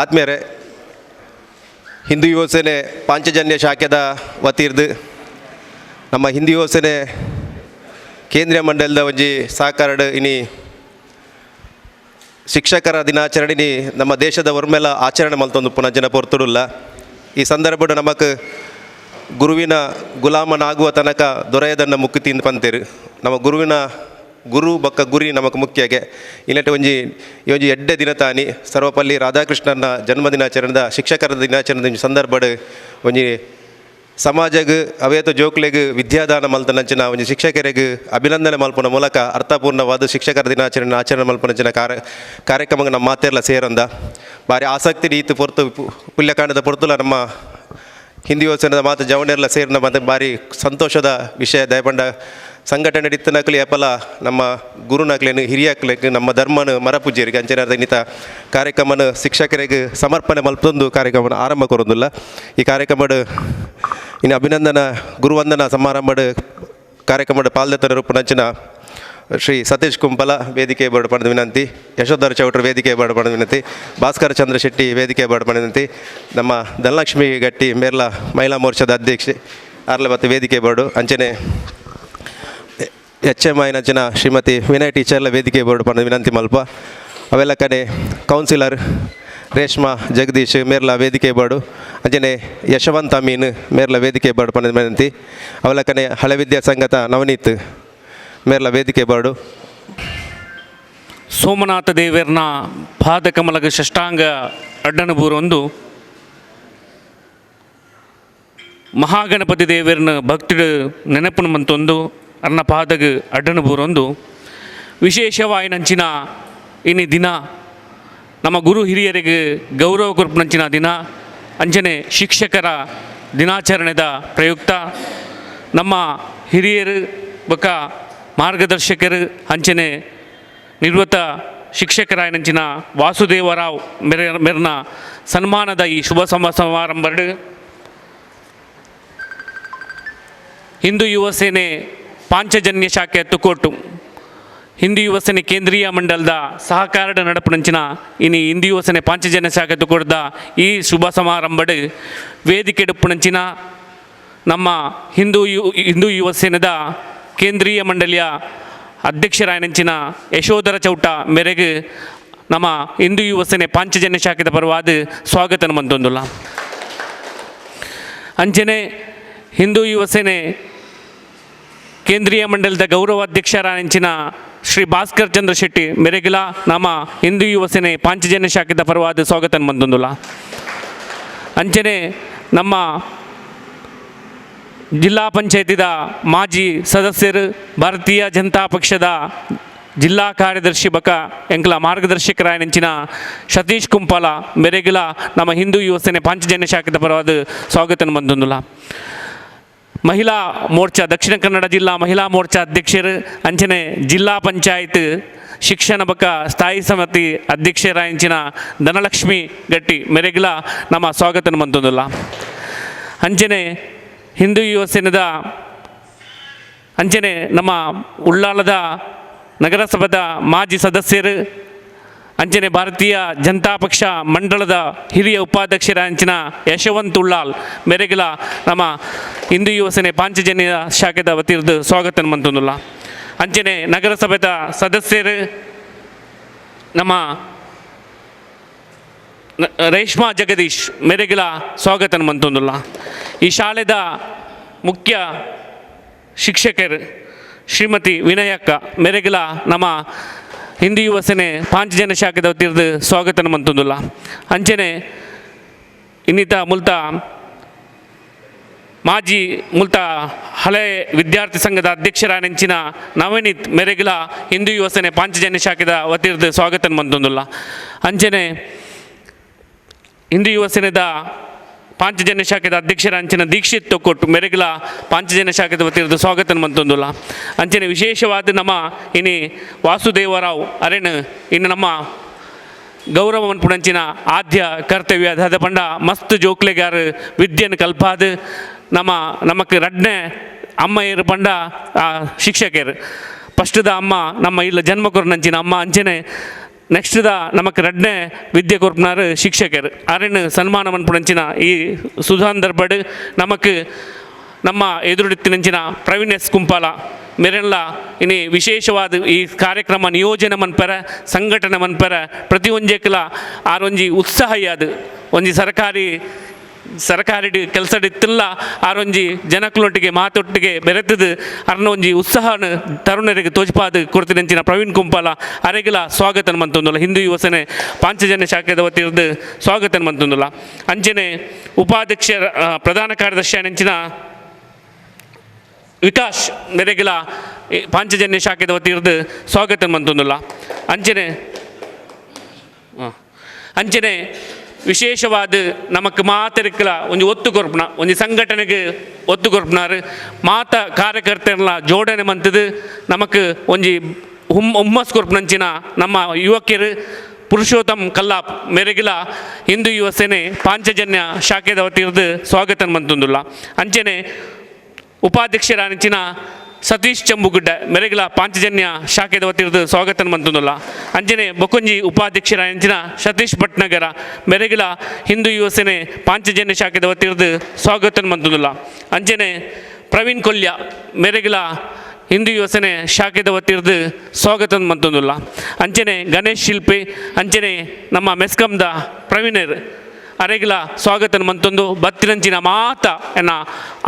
ಆತ್ಮೀಯರೇ, ಹಿಂದೂ ಯುವ ಸೇನೆ ಪಾಂಚಜನ್ಯ ಶಾಖೆದ ವತಿರ್ದು ನಮ್ಮ ಹಿಂದೂ ಯುವ ಸೇನೆ ಕೇಂದ್ರೀಯ ಮಂಡಲದ ಒಂಜಿ ಸಹಕಾರಡ್ ಇನಿ ಶಿಕ್ಷಕರ ದಿನಾಚರಣೆ ನಮ್ಮ ದೇಶದ ಒರ್ಮೆಲ ಆಚರಣೆ ಮಲ್ತೊಂದು ಪುನಂಚಿನ ಪೊರ್ತುಡುಲ್ಲ. ಈ ಸಂದರ್ಭಡ್ ನಮಕ್ ಗುರುವಿನ ಗುಲಾಮನಾಗುವ ತನಕ ದೊರೆಯದನ್ನ ಮುಕ್ತಿ ಪಂತೇರು. ನಮ್ಮ ಗುರುವಿನ ಗುರು ಬೊಕ್ಕ ಗುರಿ ನಮಕ್ ಮುಖ್ಯಗೆ ಇನ್ನೆಟ್ ಒಂಜಿ ಈ ಒಂಜಿ ಎಡ್ಡೆ ದಿನತಾನಿ ಸರ್ವಪಲ್ಲಿ ರಾಧಾಕೃಷ್ಣನ ಜನ್ಮ ದಿನಾಚರಣೆದ ಶಿಕ್ಷಕರ ದಿನಾಚರಣೆ ಒಂಜಿ ಸಂದರ್ಭಡ್ ಒಂಜಿ ಸಮಾಜಗ್ ಅವೇತ ಜೋಕ್ಲೆಗ್ ವಿದ್ಯಾದಾನ ಮಲ್ತನಂಚಿನ ಒಂಜಿ ಶಿಕ್ಷಕರಿಗೆ ಅಭಿನಂದನೆ ಮಲ್ಪುನ ಮೂಲಕ ಅರ್ಥಪೂರ್ಣವಾದ ಶಿಕ್ಷಕರ ದಿನಾಚರಣೆ ಆಚರಣೆ ಮಲ್ಪುನಂಚಿನ ಕಾರ್ಯಕ್ರಮ ನಮ್ಮ ಮಾತೆರ್ಲ ಸೇರಂದ ಬಾರಿ ಆಸಕ್ತಿ ರೀತಿ ಪೊರ್ತು ಪುಲ್ಯಕಾಂಡದ ಪೊರ್ತುಲ ನಮ್ಮ ಹಿಂದೂ ಯುವಸೇನದ ಮಾತು ಜವನೆರ್ಲ ಸೇರಿನ ಮತ್ತೆ ಬಾರಿ ಸಂತೋಷದ ವಿಷಯ. ದಯಪಂಡ ಸಂಘಟನೆ ಇತ್ತನಕಲಿ ಏಪಲ ನಮ್ಮ ಗುರುನಕ್ಲೇನು ಹಿರಿಯಕ್ಲೆಗ್ ನಮ್ಮ ಧರ್ಮನ ಮರಪೂಜೆರಿಗೆ ಅಂಚನೆ ಇನ್ನಿತ ಕಾರ್ಯಕ್ರಮನ ಶಿಕ್ಷಕರಿಗೆ ಸಮರ್ಪಣೆ ಮಲ್ಪೊಂದು ಕಾರ್ಯಕ್ರಮನ ಆರಂಭ ಕೊರೊಂದುಲ್ಲ. ಈ ಕಾರ್ಯಕ್ರಮಡ್ ಇನ್ನು ಅಭಿನಂದನ ಗುರುವಂದನಾ ಸಮಾರಂಭಡ್ ಕಾರ್ಯಕ್ರಮಡ್ ಪಾಲ್ದೆತ್ತನ ರೂಪನಂಚಿನ ಶ್ರೀ ಸತೀಶ್ ಕುಂಪಲ ವೇದಿಕೆ ಬೋರ್ಡ್ ಪಡೆದ ವಿನಂತಿ, ಯಶೋಧರ ಚೌಟ್ರ ವೇದಿಕೆ ಬೋರ್ಡ್ ಪಡೆದ ವಿನಂತಿ, ಭಾಸ್ಕರ ಚಂದ್ರ ಶೆಟ್ಟಿ ವೇದಿಕೆ ಬೋರ್ಡ್ ಪಡೆದ ವಿನಂತಿ, ನಮ್ಮ ಧನಲಕ್ಷ್ಮಿ ಗಟ್ಟಿ ಮೇರ್ಲ ಮಹಿಳಾ ಮೋರ್ಚಾದ ಅಧ್ಯಕ್ಷೆ ಆರ್ಲ ಮತ್ತು ವೇದಿಕೆ ಬೋರ್ಡು, ಅಂಚನೆ ಎಚ್ ಎಮ್ ಐನಂಚಿನ ಶ್ರೀಮತಿ ವಿನಯ್ ಟೀಚರ್ಲ ವೇದಿಕೆ ಬೋರ್ಡ್ ಪಡೆದ ವಿನಂತಿ ಮಲ್ಪ. ಅವೆಲ್ಲ ಕಡೆ ಕೌನ್ಸಿಲರ್ ರೇಷ್ಮಾ ಜಗದೀಶ್ ಮೇರ್ಲ ವೇದಿಕೆ ಬೋರ್ಡು, ಅಂಚನೆ ಯಶವಂತ ಮೀನ್ ಮೇರ್ಲ ವೇದಿಕೆ ಬೋರ್ಡ್ ಪಡೆದ ವಿನಂತಿ. ಅವೆಲ್ಲ ಕಡೆ ಹಳೆ ವಿದ್ಯಾ ಸಂಘದ ನವನೀತ್ ಮೇರ್ಲ ವೇದಿಕೆ ಬೋರ್ಡು. ಸೋಮನಾಥ ದೇವರ್ನ ಪಾದಕಮಲಗ ಷಷ್ಟಾಂಗ ಅಡ್ಡನಬೂರೊಂದು ಮಹಾಗಣಪತಿ ದೇವರ್ನ ಭಕ್ತಿಡು ನೆನಪುನ ಮಂತೊಂದು ಅರ್ನ ಪಾದಗ ಅಡ್ಡನಬೂರೊಂದು ವಿಶೇಷವಾಯಿನಂಚಿನ ಇನಿ ದಿನ ನಮ್ಮ ಗುರು ಹಿರಿಯರಿಗೆ ಗೌರವ ಕೊರ್ಪುನಂಚಿನ ದಿನ ಅಂಚನೆ ಶಿಕ್ಷಕರ ದಿನಾಚರಣೆದ ಪ್ರಯುಕ್ತ ನಮ್ಮ ಹಿರಿಯರು ಬೊಕ ಮಾರ್ಗದರ್ಶಕರು ಅಂಚನೆ ನಿವೃತ್ತ ಶಿಕ್ಷಕರಾಯನಂಚಿನ ವಾಸುದೇವರಾವ್ ಮೆರ್ನ ಸನ್ಮಾನದ ಈ ಶುಭ ಸಮಾರಂಭ ಹಿಂದೂ ಯುವ ಸೇನೆ ಪಾಂಚಜನ್ಯ ಶಾಖೆ ತುಕೋಟು ಹಿಂದೂ ಯುವ ಸೇನೆ ಕೇಂದ್ರೀಯ ಮಂಡಲದ ಸಹಕಾರದ ನಡಪುನಂಚಿನ ಇನಿ ಹಿಂದೂ ಯುವ ಸೇನೆ ಪಾಂಚಜನ್ಯ ಶಾಖೆ ತುಕೋಟದ ಈ ಶುಭ ಸಮಾರಂಭಡ್ ವೇದಿಕೆ ನಮ್ಮ ಹಿಂದೂ ಯುವ ಸೇನೆದ ಕೇಂದ್ರೀಯ ಮಂಡಳಿಯ ಅಧ್ಯಕ್ಷರಾಯನಂಚಿನ ಯಶೋಧರ ಚೌಟ ಮೇರೆಗೆ ನಮ್ಮ ಹಿಂದೂ ಯುವ ಸೇನೆ ಪಾಂಚಜನ್ಯ ಶಾಖೆದ ಪರವಾದ ಸ್ವಾಗತ ಮಂತೊಂದುಲ್ಲ. ಅಂಚನೆ ಹಿಂದೂ ಯುವ ಸೇನೆ ಕೇಂದ್ರೀಯ ಮಂಡಲದ ಗೌರವಾಧ್ಯಕ್ಷರಾಯಂಚಿನ ಶ್ರೀ ಭಾಸ್ಕರ್ ಚಂದ್ರ ಶೆಟ್ಟಿ ಮೆರೆಗಿಲ ನಮ್ಮ ಹಿಂದೂ ಯುವ ಸೇನೆ ಪಾಂಚಜನ್ಯ ಶಾಖೆದ ಪರವಾದ ಸ್ವಾಗತ ಮಂತೊಂದುಲ್ಲ. ಅಂಚನೆ ನಮ್ಮ ಜಿಲ್ಲಾ ಪಂಚಾಯತಿದ ಮಾಜಿ ಸದಸ್ಯರು ಭಾರತೀಯ ಜನತಾ ಪಕ್ಷದ ಜಿಲ್ಲಾ ಕಾರ್ಯದರ್ಶಿ ಬಕ ಎಂಕ್ಲ ಮಾರ್ಗದರ್ಶಕರಾಯನಂಚಿನ ಸತೀಶ್ ಕುಂಪಾಲ ಮೆರೆಗಿಲ ನಮ್ಮ ಹಿಂದೂ ಯುವ ಸೇನೆ ಪಾಂಚಜನ್ಯ ಶಾಖೆದ ಪರವಾದ ಸ್ವಾಗತ ಬಂದೊಂದುಲ್ಲ. ಮಹಿಳಾ ಮೋರ್ಚಾ ದಕ್ಷಿಣ ಕನ್ನಡ ಜಿಲ್ಲಾ ಮಹಿಳಾ ಮೋರ್ಚಾ ಅಧ್ಯಕ್ಷರು ಅಂಚನೆ ಜಿಲ್ಲಾ ಪಂಚಾಯತ್ ಶಿಕ್ಷಣ ಬಕ ಸ್ಥಾಯಿ ಸಮಿತಿ ಅಧ್ಯಕ್ಷರಾಯಂಚಿನ ಧನಲಕ್ಷ್ಮಿ ಗಟ್ಟಿ ಮೆರೆಗಿಲ ನಮ್ಮ ಸ್ವಾಗತ ಮಂತೊಂದುಲ್ಲ. ಅಂಚನೆ ಹಿಂದೂ ಯುವ ಸೇನೆದ ಅಂಚನೆ ನಮ್ಮ ಉಳ್ಳಾಲದ ನಗರಸಭಾದ ಮಾಜಿ ಸದಸ್ಯರು ಅಂಚನೆ ಭಾರತೀಯ ಜನತಾ ಪಕ್ಷ ಮಂಡಳದ ಹಿರಿಯ ಉಪಾಧ್ಯಕ್ಷರ ಅಂಚಿನ ಯಶವಂತ್ ಉಳ್ಳಾಲ್ ಮೆರೆಗಿಲ ನಮ್ಮ ಹಿಂದೂ ಯುವ ಸೇನೆ ಪಾಂಚಜನ್ಯ ಶಾಖೆದ ವತಿರ್ದು ಸ್ವಾಗತ ಮಂತೊಂದುಲ್ಲ. ಅಂಚನೆ ನಗರಸಭೆದ ಸದಸ್ಯರು ನಮ್ಮ ರೇಷ್ಮಾ ಜಗದೀಶ್ ಮೆರೆಗಿಲ ಸ್ವಾಗತ ಮಂತೊಂದುಲ್ಲ. ಈ ಶಾಲೆದ ಮುಖ್ಯ ಶಿಕ್ಷಕರು ಶ್ರೀಮತಿ ವಿನಯಕ್ಕ ಮೆರೆಗಿಲ ನಮ್ಮ ಹಿಂದೂ ಯುವ ಸೇನೆ ಪಾಂಚಜನ್ಯ ಶಾಖೆದ ವತಿರ್ದು ಸ್ವಾಗತ ಮಂತೊಂದುಲ್ಲ. ಅಂಚನೆ ಇನ್ನಿತ ಮುಲ್ತ ಮಾಜಿ ಮುಲ್ತ ಹಳೆ ವಿದ್ಯಾರ್ಥಿ ಸಂಘದ ಅಧ್ಯಕ್ಷರಾನೆಂಚಿನ ನವನೀತ್ ಮೆರೆಗಿಲ ಹಿಂದೂ ಯುವ ಸೇನೆ ಪಾಂಚಜನ್ಯ ಶಾಖೆದ ವತಿರ್ದು ಸ್ವಾಗತ ಮಂತೊಂದುಲ್ಲ. ಅಂಚನೆ ಹಿಂದೂ ಯುವ ಸೇನೆದ ಪಾಂಚಜನ್ಯ ಶಾಖೆದ ಅಧ್ಯಕ್ಷರ ಅಂಚಿನ ದೀಕ್ಷಿತ್ ತೊಕ್ಕೊಟ್ಟು ಮೆರೆಗಿಲ ಪಾಂಚಜನ್ಯ ಶಾಖೆದ ವತಿರ್ದು ಸ್ವಾಗತ ಮಂತೊಂದುಲ್ಲ. ಅಂಚನೆ ವಿಶೇಷವಾದ ನಮ್ಮ ಇನಿ ವಾಸುದೇವರಾವ್ ಅರೆನ್ ಇನ್ನು ನಮ್ಮ ಗೌರವ ಮನ್ಪುನಂಚಿನ ಆದ್ಯ ಕರ್ತವ್ಯ ಅದ ಪಂಡ ಮಸ್ತ್ ಜೋಕ್ಲೆಗಾರ್ ವಿದ್ಯೆನ್ ಕಲ್ಪಾದ್ ನಮ್ಮ ನಮಕ್ ರಡ್ನೆ ಅಮ್ಮ ಏರು ಪಂಡ ಶಿಕ್ಷಕರು ಫಸ್ಟ್ದ ಅಮ್ಮ ನಮ್ಮ ಇಲ್ಲ ಜನ್ಮ ಕೊರ್ನಂಚಿನ ಅಮ್ಮ ಅಂಚನೆ ನೆಕ್ಸ್ಟ್ದ ನಮಕ್ ರಡ್ನೆ ವಿದ್ಯೆ ಕೊರ್ಪುನಾರು ಶಿಕ್ಷಕರು ಅರೆನ್ ಸನ್ಮಾನ ಮನ್ಪುನಂಚಿನ ಈ ಸುಧಾಂದರ್ಬಡ್ ನಮಕ್ ನಮ್ಮ ಎದುರುಡಿತ್ತಿನಂಚಿನ ಪ್ರವೀಣ್ ಎಸ್ ಕುಂಪಾಲ ಮೆರೆಲ್ಲ ಇನಿ ವಿಶೇಷವಾದ ಈ ಕಾರ್ಯಕ್ರಮ ನಿಯೋಜನೆ ಮನ್ಪೆರ ಸಂಘಟನೆ ಮನ್ಪೆರ ಪ್ರತಿಯೊಂಜೆಕ್ಲ ಆರೊಂಜಿ ಉತ್ಸಾಹ ಯಾದ್ ಒಂಜಿ ಸರ್ಕಾರಿ ಸರ್ಕಾರಿ ಕೆಲಸ ಇತ್ತಿಲ್ಲ ಆರೊಂಜಿ ಜನಕ್ಲೊಟ್ಟಿಗೆ ಮಾತೊಟ್ಟಿಗೆ ಬೆರೆತದು ಅರ್ನ ಒಂಜಿ ಉತ್ಸಾಹನ ತರುಣರಿಗೆ ತೋಜ್ಪಾದ ಕೊಡ್ತಿನಂಚಿನ ಪ್ರವೀಣ್ ಕುಂಪಾಲ ಅರೆಗಿಲ ಸ್ವಾಗತ ಮಂತೊಂದುಲ್ಲ. ಹಿಂದೂ ಯುವಸೇನೆ ಪಾಂಚಜನ್ಯ ಶಾಖೆದ ವತಿರ್ದು ಸ್ವಾಗತ ಮಂತೊಂದುಲ್ಲ. ಅಂಚನೆ ಉಪಾಧ್ಯಕ್ಷರ ಪ್ರಧಾನ ಕಾರ್ಯದರ್ಶಿ ಅಂಚಿನ ವಿಕಾಸ್ ಮೆರೆಗಿಲ ಪಾಂಚಜನ್ಯ ಶಾಖೆದ ವತಿರ್ದು ಸ್ವಾಗತ ಮಂತೊಂದುಲ್ಲ. ಅಂಚನೆ ಅಂಚನೆ ವಿಶೇಷವಾದ ನಮಕ್ ಮಾತೆರ್ಕಲ ಒಂಜಿ ಒತ್ತು ಕೊರ್ಪುನ ಒಂಜಿ ಸಂಘಟನೆಗೆ ಒತ್ತು ಕೊರ್ಪುನಾರು ಮಾತ ಕಾರ್ಯಕರ್ತರಲ್ಲ ಜೋಡಣೆ ಮಂತದು ನಮಕ್ ಒಂಜಿ ಹುಮ್ಮಸ್ ಕೊರ್ಪುನಂಚಿನ ನಮ್ಮ ಯುವಕರು ಪುರುಷೋತ್ತಮ್ ಕಲ್ಲಾಪ್ ಮೆರೆಗಿಲ ಹಿಂದೂ ಯುವ ಸೇನೆ ಪಾಂಚಜನ್ಯ ಶಾಖೆದ ವತಿರ್ದು ಸ್ವಾಗತ ಮಂತೊಂದುಲ್ಲ. ಅಂಚನೆ ಉಪಾಧ್ಯಕ್ಷರ ಸತೀಶ್ ಚಂಬುಗುಡ್ಡ ಮೆರೆಗಿಲ ಪಾಂಚಜನ್ಯ ಶಾಖೆದ ವತಿರ್ದು ಸ್ವಾಗತ ಮಂತೊಂದುಲ್ಲ. ಅಂಚನೆ ಬೊಕೊಂಜಿ ಉಪಾಧ್ಯಕ್ಷರ ಸತೀಶ್ ಭಟ್ನಗರ ಮೆರೆಗಿಲ ಹಿಂದೂ ಯುವ ಸೇನೆ ಪಾಂಚಜನ್ಯ ಶಾಖೆದ ವತಿರ್ದು ಸ್ವಾಗತ ಮಂತೊಂದುಲ್ಲ. ಅಂಚನೆ ಪ್ರವೀಣ್ ಕೊಲ್ಯ ಮೆರೆಗಿಲ ಹಿಂದೂ ಯುವ ಸೇನೆ ಶಾಖೆದ ವತಿರ್ದು ಸ್ವಾಗತ ಮಂತೊಂದುಲ್ಲ. ಅಂಚನೆ ಗಣೇಶ್ ಶಿಲ್ಪಿ ಅಂಚನೆ ನಮ್ಮ ಮೆಸ್ಕಂದ ಪ್ರವೀಣರ್ ಅರೆಗಿಲ ಸ್ವಾಗತ ಮಂತೊಂದು ಬತ್ತಿನಂಚಿನ ಮಾತ ಎನ್ನ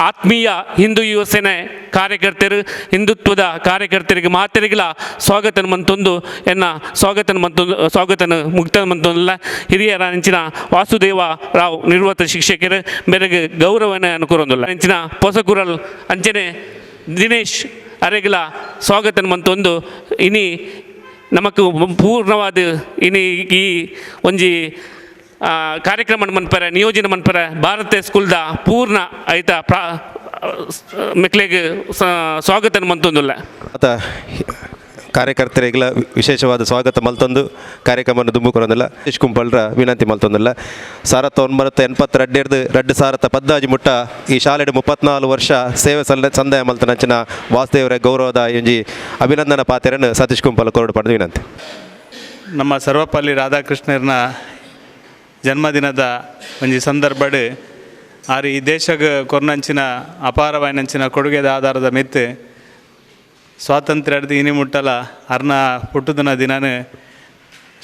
ಆತ್ಮೀಯ ಹಿಂದೂ ಯುವ ಸೇನೆ ಕಾರ್ಯಕರ್ತರು ಹಿಂದುತ್ವದ ಕಾರ್ಯಕರ್ತರಿಗೆ ಮಾತರಿಗಿಲ ಸ್ವಾಗತ ಮಂತೊಂದು ಎನ್ನ ಸ್ವಾಗತ ಮಂತೊಂದು ಸ್ವಾಗತನ ಮುಕ್ತ ಮಂತೊಂದುಲ್ಲ. ಹಿರಿಯರ ಅಂಚಿನ ವಾಸುದೇವ ರಾವ್ ನಿವೃತ್ತ ಶಿಕ್ಷಕರು ಮೇರೆಗೆ ಗೌರವನ ಅನುಕೂಲೊಂದುಲ್ಲ. ಅಂಚಿನ ಪೊಸಕುರಲ್ ಅಂಚನೆ ದಿನೇಶ್ ಅರೆಗಿಲ ಸ್ವಾಗತ ಮಂತೊಂದು ಇನಿ ನಮಕ್ ಪೂರ್ಣವಾದ ಇನಿ ಈ ಒಂಜಿ ಕಾರ್ಯಕ್ರಮ ಮನ್ಪರೆ ನಿಯೋಜನೆ ಮನ್ಪರೆ ಭಾರತ ಸ್ಕೂಲ್ದ ಪೂರ್ಣ ಐತ ಪ್ರಾ ಮೆಕ್ಲೆಗ್ ಸ್ವಾಗತ ಮಂತೊಂದುಲ್ಲ. ಆತ ಕಾರ್ಯಕರ್ತರಿಗೆಲ್ಲ ವಿಶೇಷವಾದ ಸ್ವಾಗತ ಮಲ್ತೊಂದು ಕಾರ್ಯಕ್ರಮವನ್ನು ದುಂಬುಕೊರೊಂದಿಲ್ಲ ಸತೀಶ್ ಕುಂಪಲ್ರ ವಿನಂತಿ ಮಲ್ತೊಂದಿಲ್ಲ. 1982ರ್ದು 2015 ಮುಟ್ಟ ಈ ಶಾಲೆಡ್ 34 ವರ್ಷ ಸೇವೆ ಸಲ್ಲ ಸಂದಾಯ ಮಲ್ತನಂಚಿನ ವಾಸುದೇವರ ಗೌರವದ ಒಂಜಿ ಅಭಿನಂದನಾ ಪಾತೆರನ್ನು ಸತೀಶ್ ಕುಂಪಲ ಕೊರಡು ಪಡೆದು ವಿನಂತಿ. ನಮ್ಮ ಸರ್ವಪಲ್ಲಿ ರಾಧಾಕೃಷ್ಣರ್ನ ಜನ್ಮದಿನದ ಒಂಜಿ ಸಂದರ್ಭಡ್ ಆರು ಈ ದೇಶಗ್ ಕೊರ್ನಂಚಿನ ಅಪಾರವಾಯಿನಂಚಿನ ಕೊಡುಗೆದ ಆಧಾರದ ಮಿತ್ತು ಸ್ವಾತಂತ್ರ್ಯದ ಇನಿ ಮುಟ್ಟಲ ಅರ್ನ ಪುಟ್ಟುದಿನ ದಿನನೇ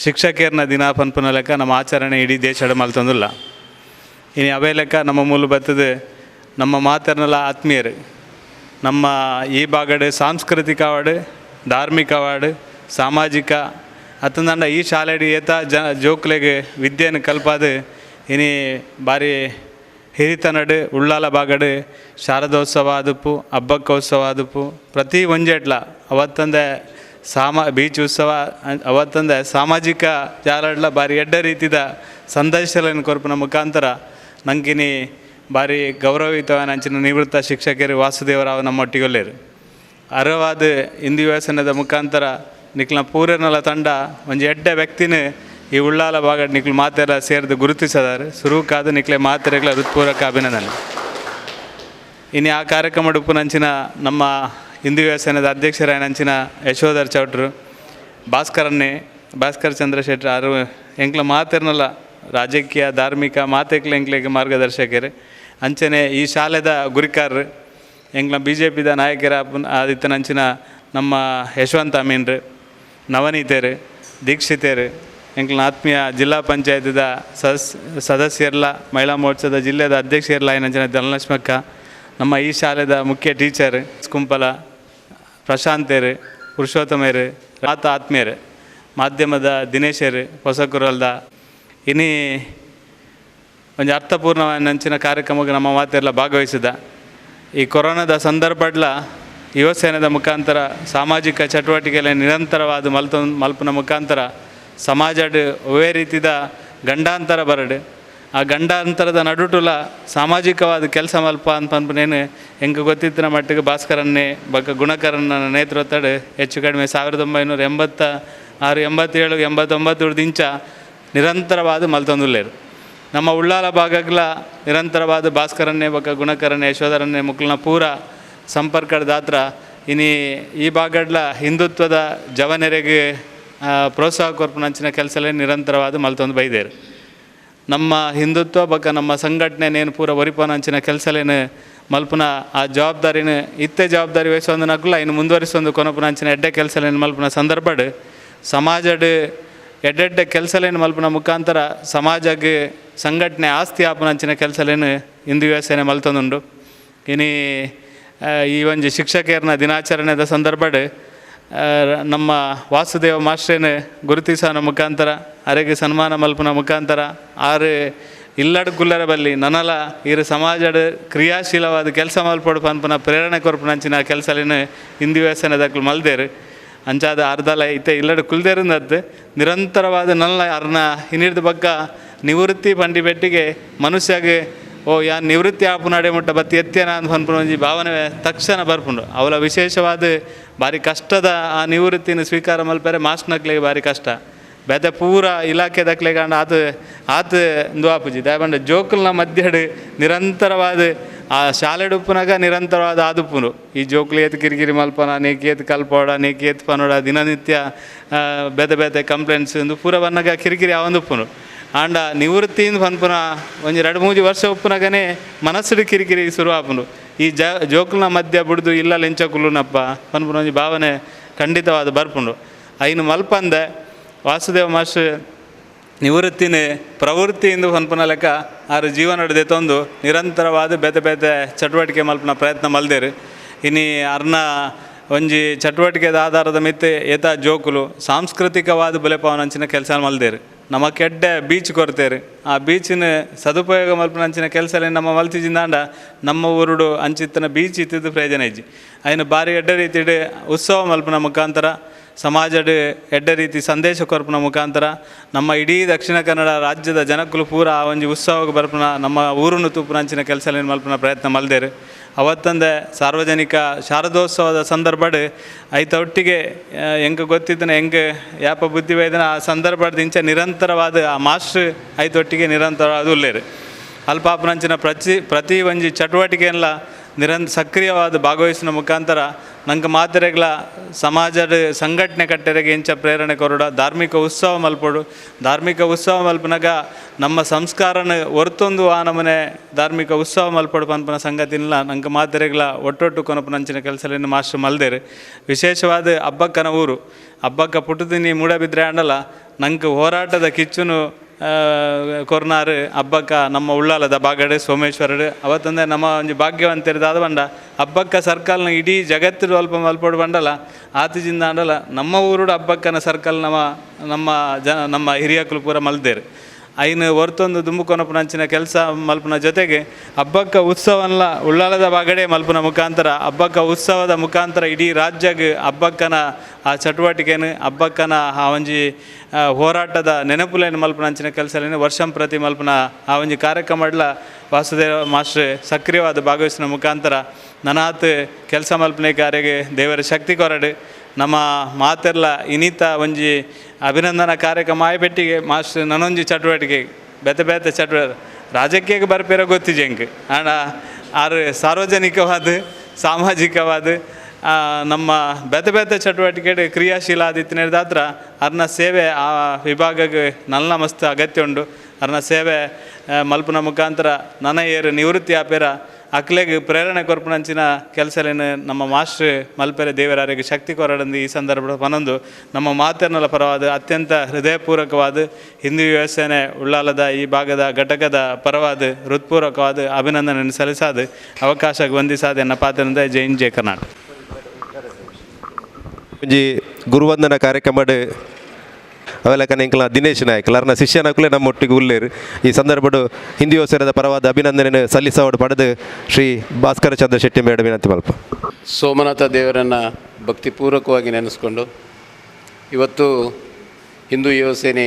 ಶಿಕ್ಷಕಿಯರ್ನ ದಿನ ಪನ್ಪುನ ಲೆಕ್ಕ ನಮ್ಮ ಆಚರಣೆ ಇಡೀ ದೇಶಡ್ ಮಲ್ತೊಂದುಲ್ಲ. ಇನಿ ಅವೇ ಲೆಕ್ಕ ನಮ್ಮ ಮೂಲು ಬತ್ತದ ನಮ್ಮ ಮಾತೆರ್ನಲ ಆತ್ಮೀಯರು ನಮ್ಮ ಈ ಭಾಗಡ್ ಸಾಂಸ್ಕೃತಿಕ ಅವಾರ್ಡ್, ಧಾರ್ಮಿಕ ಅವಾರ್ಡ್, ಸಾಮಾಜಿಕ ಅತ್ತಂದಂಡ ಈ ಶಾಲೆಡ್ ಏತ ಜ ಜೋಕ್ಲೆಗ್ ವಿದ್ಯೆಯನ್ನು ಕಲ್ಪಾದು ಇನಿ ಬಾರಿ ಹಿರಿತನಡ್ ಉಳ್ಳಾಲ ಭಾಗಡ್ ಶಾರದೋತ್ಸವ ಆದುಪ್ಪು, ಹಬ್ಬಕ್ಕೋತ್ಸವ ಆದುಪ್ಪು, ಪ್ರತಿ ಒಂಜೆಟ್ಲ ಅವತ್ತಂದೆ ಬೀಚ್ ಉತ್ಸವ ಅವತ್ತಂದೆ ಸಾಮಾಜಿಕ ಜಾಲಡ್ಲ ಬಾರಿ ಎಡ್ಡ ರೀತಿದ ಸಂದೇಶಗಳನ್ನು ಕೊರ್ಪಿನ ಮುಖಾಂತರ ನಂಗಿನಿ ಬಾರಿ ಗೌರವಯುತವಾದ ಅಂಚಿನ ನಿವೃತ್ತ ಶಿಕ್ಷಕರು ವಾಸುದೇವರಾವ್ ನಮ್ಮೊಟ್ಟಿಗೊಲ್ಲೇರು. ಅರ್ಹವಾದ ಹಿಂದೂ ವ್ಯಸನದ ಮುಖಾಂತರ ನಿಕ್ಲ ಪೂರನಲ ತಂಡ ಒಂಜಿ ಎಡ್ಡೆ ವ್ಯಕ್ತಿನ ಈ ಉಳ್ಳಾಲ ಭಾಗ ನಿಕ್ಲು ಮಾತೆಲ್ಲ ಸೇರಿದು ಗುರುತಿಸದಾರೆ. ಸುರುಕಾದ ನಿಕ್ಲೆ ಮಾತೆರೆಗ್ಲ ಹೃತ್ಪೂರ್ವಕ ಅಭಿನಂದನೆ. ಇನ್ನು ಆ ಕಾರ್ಯಕ್ರಮ ಉಪ್ಪುನಂಚಿನ ನಮ್ಮ ಹಿಂದೂ ವ್ಯವಸಾಯದ ಅಧ್ಯಕ್ಷರಾಯನಂಚಿನ ಯಶೋಧರ್ ಚೌಟ್ರು, ಭಾಸ್ಕರನ್ನೇ ಭಾಸ್ಕರ್ ಚಂದ್ರ ಶೆಟ್ಟರ್ ಆರು ಎಂಕ್ಲ ಮಾತೆರ್ನಲ್ಲ ರಾಜಕೀಯ ಧಾರ್ಮಿಕ ಮಾತೆಕ್ಲ ಎಂಕ್ಲೆಗ್ ಮಾರ್ಗದರ್ಶಕರು. ಅಂಚನೆ ಈ ಶಾಲೆದ ಗುರಿಕಾರರು ಎಂಕ್ಲ ಬಿಜೆಪಿದ ನಾಯಕರ ಆದಿತ್ತನಂಚಿನ ನಮ್ಮ ಯಶವಂತ ಅಮೀನ್ರು, ನವನೀತರು, ದೀಕ್ಷಿತರು, ಎಂಕ್ಲ ಆತ್ಮೀಯ ಜಿಲ್ಲಾ ಪಂಚಾಯತ್ದ ಸದಸ್ಯರ್ಲ, ಮಹಿಳಾ ಮೋರ್ಚಾದ ಜಿಲ್ಲೆದ ಅಧ್ಯಕ್ಷರ್ಲ ಏನಂಚಿನ ಧನಲಕ್ಷ್ಮಕ್ಕ, ನಮ್ಮ ಈ ಶಾಲೆದ ಮುಖ್ಯ ಟೀಚರ್ ಕುಂಪಲ ಪ್ರಶಾಂತರು, ಪುರುಷೋತ್ತಮರು, ಆತ ಆತ್ಮೀಯರು, ಮಾಧ್ಯಮದ ದಿನೇಶರು, ಹೊಸಕುರಲ್ದ ಇನಿ ಒಂಜಿ ಅರ್ಥಪೂರ್ಣವಾದ ಕಾರ್ಯಕ್ರಮಕ್ಕೆ ನಮ್ಮ ಮಾತೆಲ್ಲ ಭಾಗವಹಿಸಿದ. ಈ ಕೊರೋನಾದ ಸಂದರ್ಭಡ್ಲ ಯುವಸೇನದ ಮುಖಾಂತರ ಸಾಮಾಜಿಕ ಚಟುವಟಿಕೆಗಳ ನಿರಂತರವಾದ ಮಲ್ಪನ ಮುಖಾಂತರ ಸಮಾಜಡ್ ಒವ್ವೇ ರೀತಿದ ಗಂಡಾಂತರ ಬರಡು, ಆ ಗಂಡಾಂತರದ ನಡುಟುಲ ಸಾಮಾಜಿಕವಾದ ಕೆಲಸ ಮಲ್ಪ ಅಂತ ಪನ್ಪುನೇನು ಎಂಕ್ ಗೊತ್ತಿತ್ತಿನ ಮಟ್ಟಿಗೆ ಭಾಸ್ಕರನ್ನೇ ಬೊಕ್ಕ ಗುಣಕರನ್ನ ನೇತೃತ್ವಡ್ ಹೆಚ್ಚು ಕಡಿಮೆ 1986, 87, 89 ಇಂಚ ನಿರಂತರವಾದ ಮಲ್ತೊಂದುಲ್ಲೆರ್. ನಮ್ಮ ಉಳ್ಳಾಲ ಭಾಗಗ್ಲ ನಿರಂತರವಾದ ಭಾಸ್ಕರನ್ನೇ ಬೊಕ್ಕ ಗುಣಕರನ್ನೇ ಯಶೋಧರನ್ನೇ ಮುಕ್ಲನ ಪೂರ ಸಂಪರ್ಕದ ದಾತ್ರ ಇನಿ ಈ ಭಾಗಡ್ಲ ಹಿಂದುತ್ವದ ಜವನೆರೆಗೆ ಪ್ರೋತ್ಸಾಹ ಕೊರ್ಪುನಂಚಿನ ಕೆಲಸಲೇ ನಿರಂತರವಾದ ಮಲ್ತೊಂದು ಬೈದೇರು. ನಮ್ಮ ಹಿಂದುತ್ವ ಬೊಕ್ಕ ನಮ್ಮ ಸಂಘಟನೆ ಪೂರ ಒರಿಪನಂಚಿನ ಕೆಲಸಲೇನು ಮಲ್ಪುನ ಆ ಜವಾಬ್ದಾರಿನ ಇತ್ತೆ ಜವಾಬ್ದಾರಿ ವಹಿಸೊಂದು ನಕುಲ ಇನ್ನು ಮುಂದುವರಿಸೊಂದು ಕೊನಪುನಂಚಿನ ಎಡ್ಡೆ ಕೆಲಸಲೇನು ಮಲ್ಪುನ ಸಂದರ್ಭಡ್ ಸಮಾಜಡ್ ಎಡ್ಡೆಡ್ಡೆ ಕೆಲಸಲೇನು ಮಲ್ಪುನ ಮುಖಾಂತರ ಸಮಾಜಕ್ಕೆ ಸಂಘಟನೆ ಆಸ್ತಿ ಆಪುನಂಚಿನ ಕೆಲಸಲೇನು ಹಿಂದೂ ಯುವಸೇನೆ ಮಲ್ತೊಂದುಂಡು. ಇನಿ ಈ ಒಂಜಿ ಶಿಕ್ಷಕಿಯರ್ನ ದಿನಾಚರಣೆದ ಸಂದರ್ಭಡ್ ನಮ್ಮ ವಾಸುದೇವ ಮಾಸ್ಟ್ರೇನು ಗುರುತಿಸೋನ ಮುಖಾಂತರ ಅರೆಗೆ ಸನ್ಮಾನ ಮಲ್ಪುನ ಮುಖಾಂತರ ಆರು ಇಲ್ಲಡ್ ಕುಲ್ಲರ ಬಲ್ಲಿ ನನಲ ಇರು ಸಮಾಜಡ್ ಕ್ರಿಯಾಶೀಲವಾದ ಕೆಲಸ ಮಲ್ಪೊಡು ಪನ್ಪುನ ಪ್ರೇರಣೆ ಕೊರ್ಪುನಂಚಿನ ಕೆಲಸಲೇನು ಹಿಂದೂ ಯುವಸೇನೆದಕ್ಲು ಮಲ್ದೇರು. ಅಂಚಾದ ಅರ್ಧಲ ಇತ್ತೆ ಇಲ್ಲಡ್ ಕುಲ್ದೇರುಂದದ್ದು ನಿರಂತರವಾದ ನಲ್ಲ ಅರ್ನ ಹಿನಿರ್ದ ಬಗ್ಗ ನಿವೃತ್ತಿ ಪಂಡಿ ಬೆಟ್ಟಿಗೆ ಮನುಷ್ಯಗೆ ಓ ಯಾನ್ ನಿವೃತ್ತಿ ಆಪುನಾಡೆ ಮುಟ್ಟ ಬತ್ತಿ ಎತ್ತೇನ ಅಂತ ಪನ್ಪುನ ಒಂಜಿ ಭಾವನೆ ತಕ್ಷಣ ಬರ್ಪುಂಡು. ಅವಲ ವಿಶೇಷವಾದ ಭಾರಿ ಕಷ್ಟದ ಆ ನಿವೃತ್ತಿನ ಸ್ವೀಕಾರ ಮಲ್ಪೆರೆ ಮಾಸ್ಟ್ನಕ್ಲೆಗ್ ಭಾರಿ ಕಷ್ಟ. ಬೇತೆ ಪೂರ ಇಲಾಖೆ ದಕ್ಲೆಗಾಂಡ ಆತ ಆತ ಇಂದು ಆಪುಜಿ. ದಾಯೆಪಂಡ ಜೋಕುಲ್ನ ಮಧ್ಯಡ್ ನಿರಂತರವಾದ ಆ ಶಾಲೆಡ್ ಉಪ್ಪುನಗ ನಿರಂತರವಾದ ಆದುಪ್ಪುಂಡು. ಈ ಜೋಕುಲು ಏತ್ ಕಿರಿಕಿರಿ ಮಲ್ಪನ, ನೀಕ್ ಏತ್ ಕಲ್ಪೋಡ, ನೀಕ್ ಏತ್ ಪನೋಡ, ದಿನನಿತ್ಯ ಬೇತೆ ಬೇತೆ ಕಂಪ್ಲೇಂಟ್ಸ್ ಇಂದು ಪೂರ ಬನ್ನಗ ಕಿರಿಕಿರಿ ಆವೊಂದುಪ್ಪುಂಡು. ಆಂಡ ನಿವೃತ್ತಿಂದ್ ಪನ್ಪುನ ಒಂಜಿ ರಡ್ಡ್ ಮೂಜಿ ವರ್ಷ ಉಪ್ಪುನಗನೇ ಮನಸ್ಸುಡು ಕಿರಿಕಿರಿ ಶುರು ಆಪುಂಡು. ಈ ಜೋಕುಲ್ನ ಮಧ್ಯ ಬುಡ್ದು ಇಲ್ಲಲ್ ಎಂಚ ಕುಲ್ಲುನಪ್ಪ ಪನ್ಪುನ ಒಂಜಿ ಭಾವನೆ ಖಂಡಿತವಾದ ಬರ್ಪುಂಡು. ಐನು ಮಲ್ಪಂದೆ ವಾಸುದೇವ ಮಾಸ್ಟರ್ ನಿವೃತ್ತಿನ ಪ್ರವೃತ್ತಿ ಇಂದು ಪನ್ಪುನ ಲೆಕ್ಕ ಆರು ಜೀವನ ದೆತ್ತೊಂದು ನಿರಂತರವಾದ ಬೇತೆ ಬೇತೆ ಚಟುವಟಿಕೆ ಮಲ್ಪುನ ಪ್ರಯತ್ನ ಮಲ್ದೇರು. ಇನಿ ಅರ್ನ ಒಂಜಿ ಚಟುವಟಿಕೆದ ಆಧಾರದ ಮಿತ್ತೆ ಏತ ಜೋಕುಲು ಸಾಂಸ್ಕೃತಿಕವಾದ ಬುಲೆಪಾವನಂಚಿನ ಕೆಲಸ ಮಲ್ದೇರು. ನಮ್ಮ ಕೆಡ್ಡೆ ಬೀಚ್ ಕೊರ್ತೇರು, ಆ ಬೀಚಿನ ಸದುಪಯೋಗ ಮಲ್ಪುನಂಚಿನ ಕೆಲಸಲೇ ನಮ್ಮ ಮಲ್ತಿಜಿಂದಾಂಡ ನಮ್ಮ ಊರುಡು ಅಂಚಿತ್ತನ ಬೀಚ್ ಇತ್ತಿದ್ದು ಪ್ರಯೋಜನ ಇಜ್ಜಿ. ಐನು ಬಾರಿ ಎಡ್ಡೆ ರೀತಿಡ್ ಉತ್ಸವ ಮಲ್ಪುನ ಮುಖಾಂತರ ಸಮಾಜಡ್ ಎಡ್ಡೆ ರೀತಿ ಸಂದೇಶ ಕೊರ್ಪುನ ಮುಖಾಂತರ ನಮ್ಮ ಇಡೀ ದಕ್ಷಿಣ ಕನ್ನಡ ರಾಜ್ಯದ ಜನಕ್ಕುಲು ಪೂರ ಆ ಒಂಜಿ ಉತ್ಸವಕ್ಕೆ ಬರ್ಪುನ ನಮ್ಮ ಊರುನು ತೂಪುನಂಚಿನ ಕೆಲಸಲೇನು ಮಲ್ಪುನ ಪ್ರಯತ್ನ ಮಲ್ದೇರು. ಅವತ್ತಂದೆ ಸಾರ್ವಜನಿಕ ಶಾರದೋತ್ಸವದ ಸಂದರ್ಭಡ್ ಐತ ಒಟ್ಟಿಗೆ ಎಂಕ್ ಗೊತ್ತಿದ್ದನ ಎಂಕ್ ಯಾಪ ಬುದ್ಧಿ ವೈದನ ಆ ಸಂದರ್ಭದ ಇಂಚ ನಿರಂತರವಾದ ಆ ಮಾಸ್ಟ್ರ್ ಐತೊಟ್ಟಿಗೆ ನಿರಂತರವಾದ ಉಲ್ಲೇರು. ಅಲ್ಪಾಪನಂಚಿನ ಪ್ರತಿ ಪ್ರತಿ ಒಂಜಿ ಚಟುವಟಿಕೆಲ್ಲ ಸಕ್ರಿಯವಾದ ಭಾಗವಹಿಸಿನ ಮುಖಾಂತರ ನಂಗೆ ಮಾತೆರೆಗ್ಲ ಸಮಾಜದ ಸಂಘಟನೆ ಕಟ್ಟೆರೆಗೆ ಇಂಚ ಪ್ರೇರಣೆ ಕೊರಡ ಧಾರ್ಮಿಕ ಉತ್ಸವ ಮಲ್ಪೊಡು. ಧಾರ್ಮಿಕ ಉತ್ಸವ ಮಲ್ಪನಾಗ ನಮ್ಮ ಸಂಸ್ಕಾರನ ಹೊರ್ತೊಂದು ಆ ನಮನೆ ಧಾರ್ಮಿಕ ಉತ್ಸವ ಮಲ್ಪೊಡು ಪನ್ಪುನ ಸಂಗತಿನ ನಂಗೆ ಮಾತೆರೆಗ್ಲ ಒಟ್ಟೊಟ್ಟು ಕೊನಪುನಂಚಿನ ಕೆಲಸಲೇನು ಮಾಸ್ಟರ್ ಮಲ್ದೇರು. ವಿಶೇಷವಾದ ಹಬ್ಬಕ್ಕನ ಊರು ಹಬ್ಬಕ್ಕ ಪುಟ್ಟುದಿನಿ ಮೂಡಬಿದ್ರೆ ಆಂಡಲ ನಂಗೆ ಹೋರಾಟದ ಕಿಚ್ಚುನು ಕೊರ್ನಾರು ಹಬ್ಬಕ್ಕ ನಮ್ಮ ಉಳ್ಳಾಲದ ಬಾಗಡೆ ಸೋಮೇಶ್ವರಡು. ಅವತ್ತಂದೆ ನಮ್ಮ ಒಂಜಿ ಭಾಗ್ಯವಂತರಿದಾದ ಬಂಡ ಹಬ್ಬಕ್ಕ ಸರ್ಕಲ್ನ ಇಡೀ ಜಗತ್ತಿನ ಅಲ್ಪ ಮಲ್ಪೊಡು ಬಂಡಲ ಆತಿಜಿಂದ ಆಂಡಲ ನಮ್ಮ ಊರುಡು ಹಬ್ಬಕ್ಕನ ಸರ್ಕಲ್ ನಮ್ಮ ನಮ್ಮ ಜನ ನಮ್ಮ ಹಿರಿಯಕುಲು ಪೂರ ಮಲ್ದೇರು. ಐನು ಹೊರ್ತೊಂದು ದುಂಬು ಕೊನಪುನಂಚಿನ ಕೆಲಸ ಮಲ್ಪುನ ಜೊತೆಗೆ ಹಬ್ಬಕ್ಕ ಉತ್ಸವನ್ಲ ಉಳ್ಳಾಲದ ಬಾಗಡೆ ಮಲ್ಪುನ ಮುಖಾಂತರ ಹಬ್ಬಕ್ಕ ಉತ್ಸವದ ಮುಖಾಂತರ ಇಡೀ ರಾಜ್ಯಗೆ ಹಬ್ಬಕ್ಕನ ಆ ಚಟುವಟಿಕೆನು ಹಬ್ಬಕ್ಕನ ಆ ಒಂಜಿ ಹೋರಾಟದ ನೆನಪುಲೇನು ಮಲ್ಪುನಂಚಿನ ಕೆಲಸಲೇನು ವರ್ಷಂ ಪ್ರತಿ ಮಲ್ಪುನ ಆ ಒಂಜಿ ಕಾರ್ಯಕ್ರಮ ವಾಸುದೇವ ಮಾಸ್ಟ್ರ್ ಸಕ್ರಿಯವಾದ ಭಾಗವಹಿಸಿನ ಮುಖಾಂತರ ನನಾತ್ ಕೆಲಸ ಮಲ್ಪನೆ ಕಾರ್ಯಗೆ ದೇವರ ಶಕ್ತಿ ಕೊರಡು. ನಮ್ಮ ಮಾತೆರ್ಲ ಇನಿತ ಒಂಜಿ ಅಭಿನಂದನಾ ಕಾರ್ಯಕ್ರಮ ಆಯ್ಪೆಟ್ಟಿಗೆ ಮಾಸ್ಟರ್ ನನೊಂಜಿ ಚಟುವಟಿಕೆ ಬೇತೆ ಬೇತೆ ಚಟುವಟಿಕೆ ರಾಜಕೀಯಕ್ಕೆ ಬರ್ಪೇರ ಗೊತ್ತಿಜೆ ಎಂಕ್ ಆಂಡ ಆರು ಸಾರ್ವಜನಿಕವಾದ ಸಾಮಾಜಿಕವಾದ ನಮ್ಮ ಬೇತೆ ಬೇತೆ ಚಟುವಟಿಕೆ ಕ್ರಿಯಾಶೀಲ ಆದಿತ್ತಿನದಾತ್ರ ಅರ್ನ ಸೇವೆ ಆ ವಿಭಾಗಕ್ಕೆ ನಲ್ಲ ಮಸ್ತ್ ಅಗತ್ಯ ಉಂಡು. ಅರ್ನ ಸೇವೆ ಮಲ್ಪುನ ಮುಖಾಂತರ ನನ ಏರು ನಿವೃತ್ತಿ ಆಪೇರ ಅಕ್ಲೆಗ್ ಪ್ರೇರಣೆ ಕೊರ್ಪುನಂಚಿನ ಕೆಲಸಲೇನು ನಮ್ಮ ಮಾಸ್ಟ್ರ್ ಮಲ್ಪೆರೆ ದೇವರಾರಿಗೆ ಶಕ್ತಿ ಕೊರಡಂದು ಈ ಸಂದರ್ಭ ಪನೊಂದು ನಮ್ಮ ಮಾತೆರ್ನಲ ಪರವಾದ ಅತ್ಯಂತ ಹೃದಯಪೂರ್ವಕವಾದ ಹಿಂದೂ ಯುವಸೇನೆ ಉಳ್ಳಾಲದ ಈ ಭಾಗದ ಘಟಕದ ಪರವಾದ ಹೃತ್ಪೂರ್ವಕವಾದ ಅಭಿನಂದನೆ ಸಲ್ಲಿಸಾದ ಅವಕಾಶ ವಂದಿಸಾದ ಎನ್ನ ಪಾತ್ರದಿಂದ. ಜೈ ಹಿಂದ್, ಜೈ ಕರ್ನಾಟಕ. ಒಂಜಿ ಗುರುವಂದನ ಕಾರ್ಯಕ್ರಮಡ್ ಅವೆಲ್ಲ ಎಂಕಲ್ನ ದಿನೇಶ್ ನಾಯಕ್ ಲರ್ನ ಶಿಷ್ಯನಕುಲೆ ನಮ್ಮ ಒಟ್ಟಿಗೆ ಉಲ್ಲೇರು. ಈ ಸಂದರ್ಭಡು ಹಿಂದೂ ಯುವಸೇನದ ಪರವಾದ ಅಭಿನಂದನೆ ಸಲ್ಲಿಸೋಡು ಪಡೆದು ಶ್ರೀ ಭಾಸ್ಕರ ಚಂದ್ರ ಶೆಟ್ಟಿ ಮೇಡ ವಿನಂತಿ ಮಲ್ಪ. ಸೋಮನಾಥ ದೇವರನ್ನು ಭಕ್ತಿಪೂರ್ವಕವಾಗಿ ನೆನೆಸ್ಕೊಂಡು ಇವತ್ತು ಹಿಂದೂ ಯುವಸೇನೆ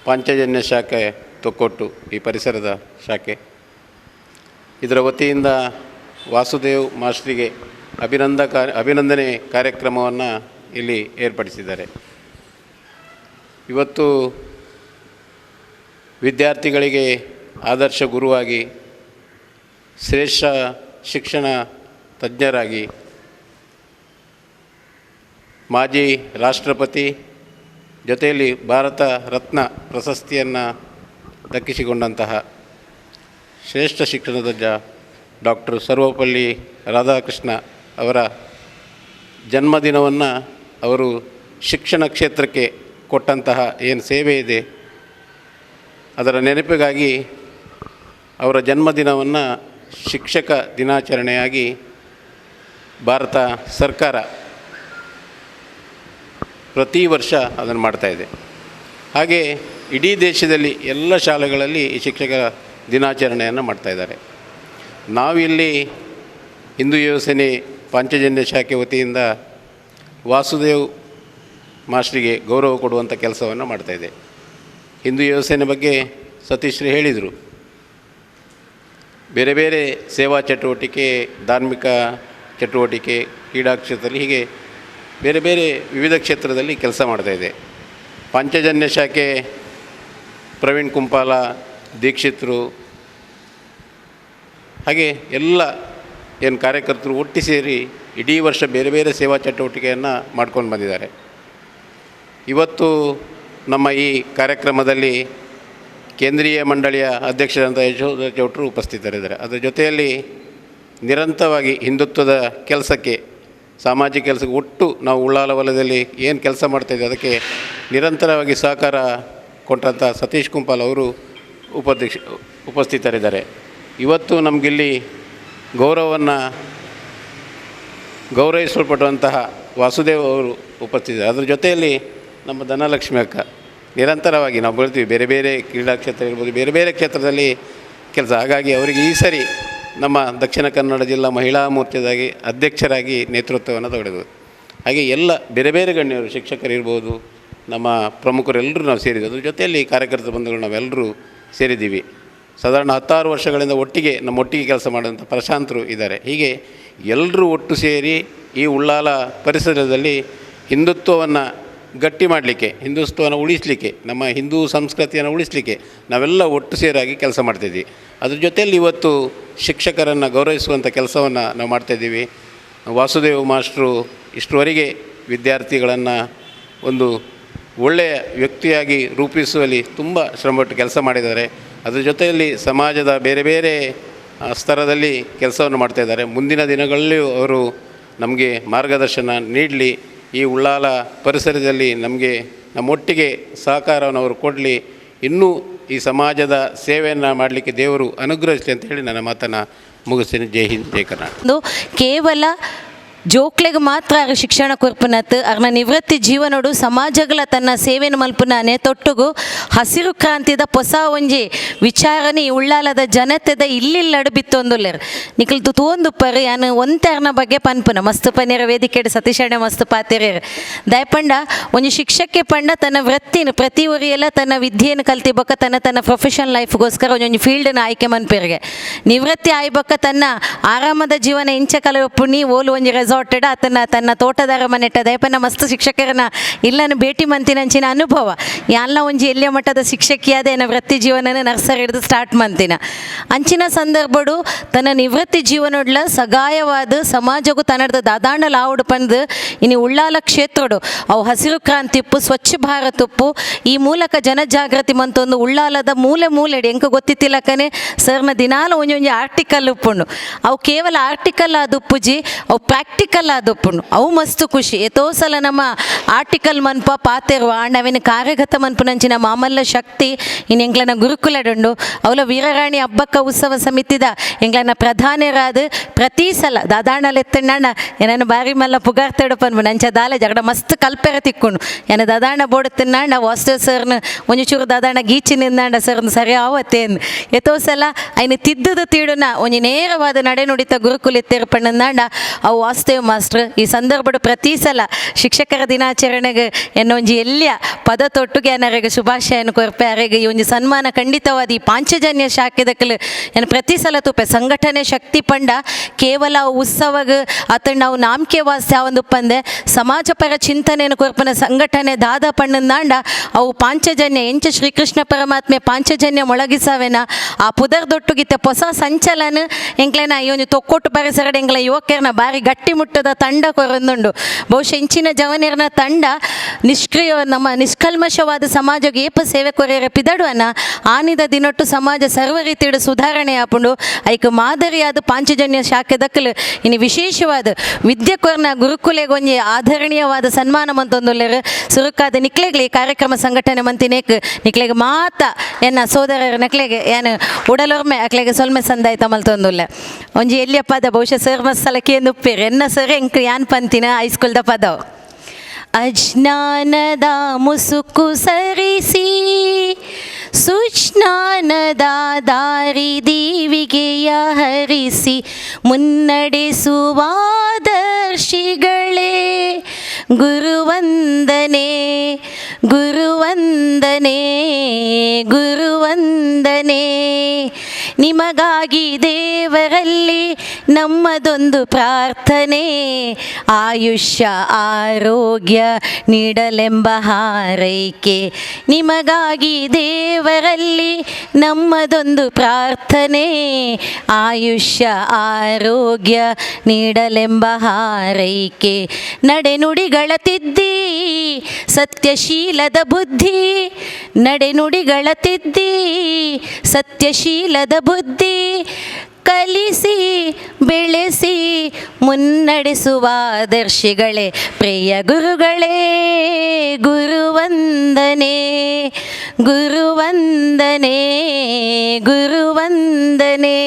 ಪಾಂಚಜನ್ಯ ಶಾಖೆ ತೊಕ್ಕೊಟ್ಟು ಈ ಪರಿಸರದ ಶಾಖೆ ಇದರ ವತಿಯಿಂದ ವಾಸುದೇವ್ ಮಾಸ್ಟ್ರಿಗೆ ಅಭಿನಂದನೆ ಕಾರ್ಯಕ್ರಮವನ್ನು ಇಲ್ಲಿ ಏರ್ಪಡಿಸಿದ್ದಾರೆ. ಇವತ್ತು ವಿದ್ಯಾರ್ಥಿಗಳಿಗೆ ಆದರ್ಶ ಗುರುವಾಗಿ, ಶ್ರೇಷ್ಠ ಶಿಕ್ಷಣ ತಜ್ಞರಾಗಿ, ಮಾಜಿ ರಾಷ್ಟ್ರಪತಿ ಜೊತೆಯಲ್ಲಿ ಭಾರತ ರತ್ನ ಪ್ರಶಸ್ತಿಯನ್ನು ದಕ್ಕಿಸಿಕೊಂಡಂತಹ ಶ್ರೇಷ್ಠ ಶಿಕ್ಷಣ ತಜ್ಞ ಡಾಕ್ಟರ್ ಸರ್ವಪಲ್ಲಿ ರಾಧಾಕೃಷ್ಣ ಅವರ ಜನ್ಮದಿನವನ್ನು ಅವರು ಶಿಕ್ಷಣ ಕ್ಷೇತ್ರಕ್ಕೆ ಕೊಟ್ಟಂತಹ ಏನು ಸೇವೆ ಇದೆ ಅದರ ನೆನಪಿಗಾಗಿ ಅವರ ಜನ್ಮದಿನವನ್ನು ಶಿಕ್ಷಕ ದಿನಾಚರಣೆಯಾಗಿ ಭಾರತ ಸರ್ಕಾರ ಪ್ರತಿ ವರ್ಷ ಅದನ್ನು ಮಾಡ್ತಾಯಿದೆ. ಹಾಗೆ ಇಡೀ ದೇಶದಲ್ಲಿ ಎಲ್ಲ ಶಾಲೆಗಳಲ್ಲಿ ಈ ಶಿಕ್ಷಕರ ದಿನಾಚರಣೆಯನ್ನು ಮಾಡ್ತಾಯಿದ್ದಾರೆ. ನಾವಿಲ್ಲಿ ಹಿಂದೂ ಯುವಸೇನೆ ಪಾಂಚಜನ್ಯ ಶಾಖೆ ವತಿಯಿಂದ ವಾಸುದೇವ್ ಮಾಸ್ಟ್ರಿಗೆ ಗೌರವ ಕೊಡುವಂಥ ಕೆಲಸವನ್ನು ಮಾಡ್ತಾಯಿದೆ. ಹಿಂದೂ ಯುವಸೇನೆ ಬಗ್ಗೆ ಸತೀಶ್ರು ಹೇಳಿದರು. ಬೇರೆ ಬೇರೆ ಸೇವಾ ಚಟುವಟಿಕೆ, ಧಾರ್ಮಿಕ ಚಟುವಟಿಕೆ, ಕ್ರೀಡಾ ಕ್ಷೇತ್ರದಲ್ಲಿ ಹೀಗೆ ಬೇರೆ ಬೇರೆ ವಿವಿಧ ಕ್ಷೇತ್ರದಲ್ಲಿ ಕೆಲಸ ಮಾಡ್ತಾಯಿದೆ. ಪಾಂಚಜನ್ಯ ಶಾಖೆ ಪ್ರವೀಣ್ ಕುಂಪಾಲ, ದೀಕ್ಷಿತರು, ಹಾಗೆ ಎಲ್ಲ ಏನು ಕಾರ್ಯಕರ್ತರು ಒಟ್ಟು ಸೇರಿ ಇಡೀ ವರ್ಷ ಬೇರೆ ಬೇರೆ ಸೇವಾ ಚಟುವಟಿಕೆಯನ್ನು ಮಾಡ್ಕೊಂಡು ಬಂದಿದ್ದಾರೆ. ಇವತ್ತು ನಮ್ಮ ಈ ಕಾರ್ಯಕ್ರಮದಲ್ಲಿ ಕೇಂದ್ರೀಯ ಮಂಡಳಿಯ ಅಧ್ಯಕ್ಷರಾದಂಥ ಯಶೋಧ ಚೌಟ್ರು ಉಪಸ್ಥಿತರಿದ್ದಾರೆ. ಅದರ ಜೊತೆಯಲ್ಲಿ ನಿರಂತರವಾಗಿ ಹಿಂದುತ್ವದ ಕೆಲಸಕ್ಕೆ, ಸಾಮಾಜಿಕ ಕೆಲಸಕ್ಕೆ ಒಟ್ಟು ನಾವು ಉಳ್ಳಾಲ ವಲಯದಲ್ಲಿ ಏನು ಕೆಲಸ ಮಾಡ್ತಾಯಿದ್ದೀವಿ ಅದಕ್ಕೆ ನಿರಂತರವಾಗಿ ಸಹಕಾರ ಕೊಟ್ಟಂಥ ಸತೀಶ್ ಕುಂಪಾಲ್ ಅವರು ಉಪಸ್ಥಿತರಿದ್ದಾರೆ. ಇವತ್ತು ನಮಗಿಲ್ಲಿ ಗೌರವವನ್ನು ಗೌರವಿಸಲ್ಪಡುವಂತಹ ವಾಸುದೇವ್ ಅವರು ಉಪಸ್ಥಿತರು. ಅದರ ಜೊತೆಯಲ್ಲಿ ನಮ್ಮ ಧನಲಕ್ಷ್ಮಿ ಅಕ್ಕ ನಿರಂತರವಾಗಿ ನಾವು ಬರ್ತೀವಿ, ಬೇರೆ ಬೇರೆ ಕ್ರೀಡಾ ಕ್ಷೇತ್ರ ಇರ್ಬೋದು, ಬೇರೆ ಬೇರೆ ಕ್ಷೇತ್ರದಲ್ಲಿ ಕೆಲಸ. ಹಾಗಾಗಿ ಅವರಿಗೆ ಈ ಸರಿ ನಮ್ಮ ದಕ್ಷಿಣ ಕನ್ನಡ ಜಿಲ್ಲಾ ಮಹಿಳಾ ಮೋರ್ಚಾದಾಗಿ ಅಧ್ಯಕ್ಷರಾಗಿ ನೇತೃತ್ವವನ್ನು ತಗೊಂಡಿದ್ದು. ಹಾಗೆ ಎಲ್ಲ ಬೇರೆ ಬೇರೆ ಗಣ್ಯರು, ಶಿಕ್ಷಕರಿರ್ಬೋದು, ನಮ್ಮ ಪ್ರಮುಖರೆಲ್ಲರೂ ನಾವು ಸೇರಿದ್ದೀವಿ. ಅದ್ರ ಜೊತೆಯಲ್ಲಿ ಕಾರ್ಯಕರ್ತ ಬಂಧುಗಳು ನಾವೆಲ್ಲರೂ ಸೇರಿದ್ದೀವಿ. ಸಾಧಾರಣ 16 ವರ್ಷಗಳಿಂದ ಒಟ್ಟಿಗೆ ನಮ್ಮೊಟ್ಟಿಗೆ ಕೆಲಸ ಮಾಡುವಂಥ ಪ್ರಶಾಂತರು ಇದ್ದಾರೆ. ಹೀಗೆ ಎಲ್ಲರೂ ಒಟ್ಟು ಸೇರಿ ಈ ಉಳ್ಳಾಲ ಪರಿಸರದಲ್ಲಿ ಹಿಂದುತ್ವವನ್ನು ಗಟ್ಟಿ ಮಾಡಲಿಕ್ಕೆ, ಹಿಂದುತ್ವವನ್ನು ಉಳಿಸಲಿಕ್ಕೆ, ನಮ್ಮ ಹಿಂದೂ ಸಂಸ್ಕೃತಿಯನ್ನು ಉಳಿಸಲಿಕ್ಕೆ ನಾವೆಲ್ಲ ಒಟ್ಟು ಸೇರಾಗಿ ಕೆಲಸ ಮಾಡ್ತಾಯಿದ್ವಿ. ಅದ್ರ ಜೊತೆಯಲ್ಲಿ ಇವತ್ತು ಶಿಕ್ಷಕರನ್ನು ಗೌರವಿಸುವಂಥ ಕೆಲಸವನ್ನು ನಾವು ಮಾಡ್ತಾಯಿದ್ದೀವಿ. ವಾಸುದೇವ್ ಮಾಸ್ಟ್ರು ಇಷ್ಟರವರೆಗೆ ವಿದ್ಯಾರ್ಥಿಗಳನ್ನು ಒಂದು ಒಳ್ಳೆಯ ವ್ಯಕ್ತಿಯಾಗಿ ರೂಪಿಸುವಲ್ಲಿ ತುಂಬ ಶ್ರಮಪಟ್ಟು ಕೆಲಸ ಮಾಡಿದ್ದಾರೆ. ಅದ್ರ ಜೊತೆಯಲ್ಲಿ ಸಮಾಜದ ಬೇರೆ ಬೇರೆ ಸ್ತರದಲ್ಲಿ ಕೆಲಸವನ್ನು ಮಾಡ್ತಾಯಿದ್ದಾರೆ. ಮುಂದಿನ ದಿನಗಳಲ್ಲಿಯೂ ಅವರು ನಮಗೆ ಮಾರ್ಗದರ್ಶನ ನೀಡಲಿ, ಈ ಉಳ್ಳಾಲ ಪರಿಸರದಲ್ಲಿ ನಮಗೆ ನಮ್ಮೊಟ್ಟಿಗೆ ಸಹಕಾರವನ್ನು ಅವರು ಕೊಡಲಿ, ಇನ್ನೂ ಈ ಸಮಾಜದ ಸೇವೆಯನ್ನು ಮಾಡಲಿಕ್ಕೆ ದೇವರು ಅನುಗ್ರಹಿಸಲಿ ಅಂತ ಹೇಳಿ ನನ್ನ ಮಾತನ್ನು ಮುಗಿಸ್ತೀನಿ. ಜೈ ಹಿಂದ್, ಜೈ ಕರ್ನಾಟಕ. ಕೇವಲ ಜೋಕ್ಲೆಗ್ ಮಾತ್ರ ಅರ್ ಶಿಕ್ಷಣ ಕೊರ್ಪುನತ್ ಅರ್ನ ನಿವೃತ್ತಿ ಜೀವನೋಡು ಸಮಾಜಗಳ ತನ್ನ ಸೇವೆಯನ್ನು ಮಲ್ಪುನಾನೆ ತೊಟ್ಟುಗು ಹಸಿರು ಕ್ರಾಂತಿದ ಹೊಸ ಒಂಜಿ ವಿಚಾರನೆ ಉಳ್ಳಾಲದ ಜನತೆದ ಇಲ್ಲಿಲ್ಲಡು ಬಿತ್ತೊಂದುಲ್ಲೆರ್ ನಿಕಲ್ ತೂಂದುಪ್ಪರು ಯಾನ್ ಒಂತೆ ಅರ್ನ ಬಗ್ಗೆ ಪನ್ಪುನ ಮಸ್ತ್ ಪನೇರ ವೇದಿಕೆಡ್ ಸತೀಶಣ್ಣ ಮಸ್ತ್ ಪಾತೆರೇರ್ ದಯಪಂಡ ಒಂಜಿ ಶಿಕ್ಷಕೆ ಪಂಡ ತನ್ನ ವೃತ್ತಿನ ಪ್ರತಿ ಒರಿಯೆಲ್ಲ ತನ್ನ ವಿದ್ಯೆಯನ್ನು ಕಲ್ತಿ ಬೊಕ್ಕ ತನ್ನ ತನ್ನ ಪ್ರೊಫೆಷನಲ್ ಲೈಫ್ಗೋಸ್ಕರ ಒಂಜೊಂಜಿ ಫೀಲ್ಡ್ನ ಆಯ್ಕೆ ಮನ್ಪೆರ್ಗೆ ನಿವೃತ್ತಿ ಆಯ್ಬೊಕ್ಕ ತನ್ನ ಆರಾಮದ ಜೀವನ ಇಂಚ ಕಲ ಪುಣಿ ಓಲು ಒಂಜಿ ರೆಸಾರ್ಟ್ ಆತನ ತನ್ನ ತೋಟದಾರ ಮನೆಟ್ಟ ದಯಪನ್ನ ಮಸ್ತ್ ಶಿಕ್ಷಕರನ್ನ ಇಲ್ಲನ ಭೇಟಿ ಮಂತಿನಂಚಿನ ಅನುಭವ ಯಾಲ್ನ ಒಂಜಿ ಎಲ್ಲಿಯ ಮಟ್ಟದ ಶಿಕ್ಷಕಿಯಾದ ಏನ ವೃತ್ತಿ ಜೀವನನ ನರ್ಸರಿ ಹಿಡಿದು ಸ್ಟಾರ್ಟ್ ಮಂತಿನ ಅಂಚಿನ ಸಂದರ್ಭಡು ತನ್ನ ನಿವೃತ್ತಿ ಜೀವನೊಡ್ಲ ಸಗಾಯವಾದ ಸಮಾಜಗೂ ತನ್ನಡ್ದ ದಾದಾಂಡ ಲಾವುಡು ಪಂದು ಇನಿ ಉಳ್ಳಾಲ ಕ್ಷೇತ್ರಡು ಅವು ಹಸಿರು ಕ್ರಾಂತಿ ಉಪ್ಪು ಸ್ವಚ್ಛ ಭಾರತ ಉಪ್ಪು ಈ ಮೂಲಕ ಜನಜಾಗೃತಿ ಮಂತೊಂದು ಉಳ್ಳಾಲದ ಮೂಲೆ ಮೂಲೆಡಿ ಎಂಕ ಗೊತ್ತಿತ್ತಿಲ್ಲಕನೆ ಸರ್ನ ದಿನಾಲ ಒಂಜಿ ಒಂಜಿ ಆರ್ಟಿಕಲ್ ಉಪ್ಪುಂಡು ಅವು ಕೇವಲ ಆರ್ಟಿಕಲ್ ಆದ ಉಪ್ಪುಜಿ ಅವು ಪ್ರಾಕ್ಟಿಕಲ್ ಆದ ಉಪ್ಪುಂಡು ಅವು ಮಸ್ತ್ ಖುಷಿ ಏತೋ ಸಲ ನಮ್ಮ ಆರ್ಟಿಕಲ್ ಮನ್ಪ ಪಾತೆರುವ ಆಂಡ ಅವಿನ ಕಾರ್ಯಗತ ಮನ್ಪುನಂಚಿನ ಮಾಮಲ್ಲ ಶಕ್ತಿ ಇನ್ನು ಎಂಗ್ಲನ ಗುರುಕುಲಡುಂಡು ಅವಲ ವೀರರಾಣಿ ಹಬ್ಬಕ್ಕ ಉತ್ಸವ ಸಮಿತಿದ ಎಂಗ್ಲನ ಪ್ರಧಾನರಾದ ಪ್ರತಿ ಸಲ ದಾದಾಣಲೆತ್ತಣ್ಣ ಏನನ್ನು ಬಾರಿ ಮಲ್ಲ ಪುಗಾರ್ತೇಡು ಪನ್ಪು ನಂಚ ದಾಲ ಜಗಡ ಮಸ್ತ್ ಕಲ್ಪೆರ ತಿಕ್ಕೊಂಡು ಏನ ದಾದಾಣ ಬೋಡು ತಿನ್ನಾಂಡ ವಾಸುದೇವ್ ಸರ್ನ ಒಂಜಿ ಚೂರು ದಾದಾಣ ಗೀಚಿ ನಿಂದಾಂಡ ಸರ್ನ ಸರಿ ಆವತ್ತೇನು ಎತೋ ಸಲ ಐನ ತಿದ್ದುದ ತೀಡುನ ಒಂಜಿ ನೇರವಾದ ನಡೆನುಡಿತ ಗುರುಕುಲ ಎತ್ತಿರ್ಪಣ್ಣಂದಾಂಡ ಅವು ವಾಸುದೇವ್ ಮಾಸ್ಟರ್ ಈ ಸಂದರ್ಭಡು ಪ್ರತಿ ಸಲ ಶಿಕ್ಷಕರ ದಿನಾಚರಣೆಗೆ ಎನ್ನೊಂಜಿ ಎಲ್ಲಿಯ ಪದ ತೊಟ್ಟುಗೆ ಅನರೆಗೆ ಶುಭಾಶಯನ ಕೊರ್ಪೆ ಅರೆಗೆ ಈ ಒಂಜಿ ಸನ್ಮಾನ ಖಂಡಿತವಾದ ಈ ಪಾಂಚಜನ್ಯ ಶಾಖೆದಕ್ಕಲು ಏನು ಪ್ರತಿ ಸಲ ತೂಪೆ ಸಂಘಟನೆ ಶಕ್ತಿ ಪಂಡ ಕೇವಲ ಉತ್ಸವಗ ಅತಂಡ ನಾವು ನಾಮಕೆ ವಾಸ್ಯ ಒಂದು ಪಂದೆ ಸಮಾಜಪರ ಚಿಂತನೆಯನ್ನು ಕೊರ್ಪನ ಸಂಘಟನೆ ದಾದ ಪಣ್ಣಂದಾಂಡ ಅವು ಪಾಂಚಜನ್ಯ ಎಂಚ ಶ್ರೀಕೃಷ್ಣ ಪರಮಾತ್ಮೆ ಪಾಂಚಜನ್ಯ ಮೊಳಗಿಸವೆನ ಆ ಪುದರ್ ದೊಟ್ಟುಗಿತ್ತೆ ಹೊಸ ಸಂಚಲನ ಎಂಕ್ಲೆನ ಈ ಒಂಜಿ ತೊಕ್ಕೊಟ್ಟು ಪರಿಸರ ಎಂಕ್ಲ ಯುವಕರನ್ನ ಬಾರಿ ಗಟ್ಟಿ ಮುಟ್ಟದ ತಂಡ ಕೊರೊಂದುಂಡು ಬಹುಶಃ ಇಂಚಿನ ಜವನಿರ್ನ ತಂಡ. ತಂಡ ನಿಷ್ಕ್ರಿಯ ನಮ್ಮ ನಿಷ್ಕಲ್ಮಶವಾದ ಸಮಾಜಕ್ಕೆ ಏಪ ಸೇವೆ ಕೊರೆಯರ ಪಿದಡುವನ ಆನಿದ ದಿನೊಟ್ಟು ಸಮಾಜ ಸರ್ವ ರೀತಿಯ ಸುಧಾರಣೆ ಆಪುಂಡು ಐಕ್ ಮಾದರಿಯಾದ ಪಾಂಚಜನ್ಯ ಶಾಖೆ ದಕ್ಕಲು ಇನ್ನು ವಿಶೇಷವಾದ ವಿದ್ಯೆ ಕೊರ್ನ ಗುರುಕುಲೆಗೆ ಒಂಜಿ ಆದರಣೀಯವಾದ ಸನ್ಮಾನ ಮಂತೊಂದುಲ್ಲೆರ್ ಸುರುಕಾದ ನಿಕ್ಲೆಗ್ಲಿ ಕಾರ್ಯಕ್ರಮ ಸಂಘಟನೆ ಮಂತಿನೇಕ್ ನಿಕ್ಲೆಗ್ ಮಾತ ಎನ್ನ ಸೋದರರ ನಕ್ಲೆಗೆ ಏನು ಉಡಲೊರ್ಮೆ ಅಕ್ಲೆಗೆ ಸೊಲ್ಮೆ ಸಂದಾಯ್ತ ಮಲ್ತೊಂದುಲ್ಲೆ ಒಂಜಿ ಎಲ್ಲಿಯ ಪದ ಬಹುಶಃ ಸರ್ ಮಸ್ಸಲಕ್ಕೆ ಉಪ್ಪೇರು ಎನ್ನ ಸರ್ ಎಂಕ್ ಯಾನ್ ಪಂತಿನ ಹೈಸ್ಕೂಲ್ದ ಪದವು ಅಜ್ಞಾನದ ಮುಸುಕು ಸರಿಸಿ ಸುಜ್ಞಾನದ ದಾರಿ ದೀವಿಗೆಯ ಹರಿಸಿ ಮುನ್ನಡೆಸುವ ದರ್ಶಿಗಳೇ ಗುರುವಂದನೆ ಗುರುವಂದನೆ ಗುರುವಂದನೆ ನಿಮಗಾಗಿ ದೇವರಲ್ಲಿ ನಮ್ಮದೊಂದು ಪ್ರಾರ್ಥನೆ ಆಯುಷ್ಯ ಆರೋಗ್ಯ ನೀಡಲೆಂಬ ಹಾರೈಕೆ ನಿಮಗಾಗಿ ದೇವರಲ್ಲಿ ನಮ್ಮದೊಂದು ಪ್ರಾರ್ಥನೆ ಆಯುಷ್ಯ ಆರೋಗ್ಯ ನೀಡಲೆಂಬ ಹಾರೈಕೆ ನಡೆನುಡಿಗಳ ತಿದ್ದಿ ಸತ್ಯಶೀಲದ ಬುದ್ಧಿ ನಡೆನುಡಿಗಳ ತಿದ್ದಿ ಸತ್ಯಶೀಲದ ಬುದ್ಧಿ ಕಲಿಸಿ ಬೆಳೆಸಿ ಮುನ್ನಡೆಸುವ ದರ್ಶಿಗಳೇ ಪ್ರಿಯ ಗುರುಗಳೇ ಗುರುವಂದನೆ ಗುರುವಂದನೆ ಗುರುವಂದನೆ.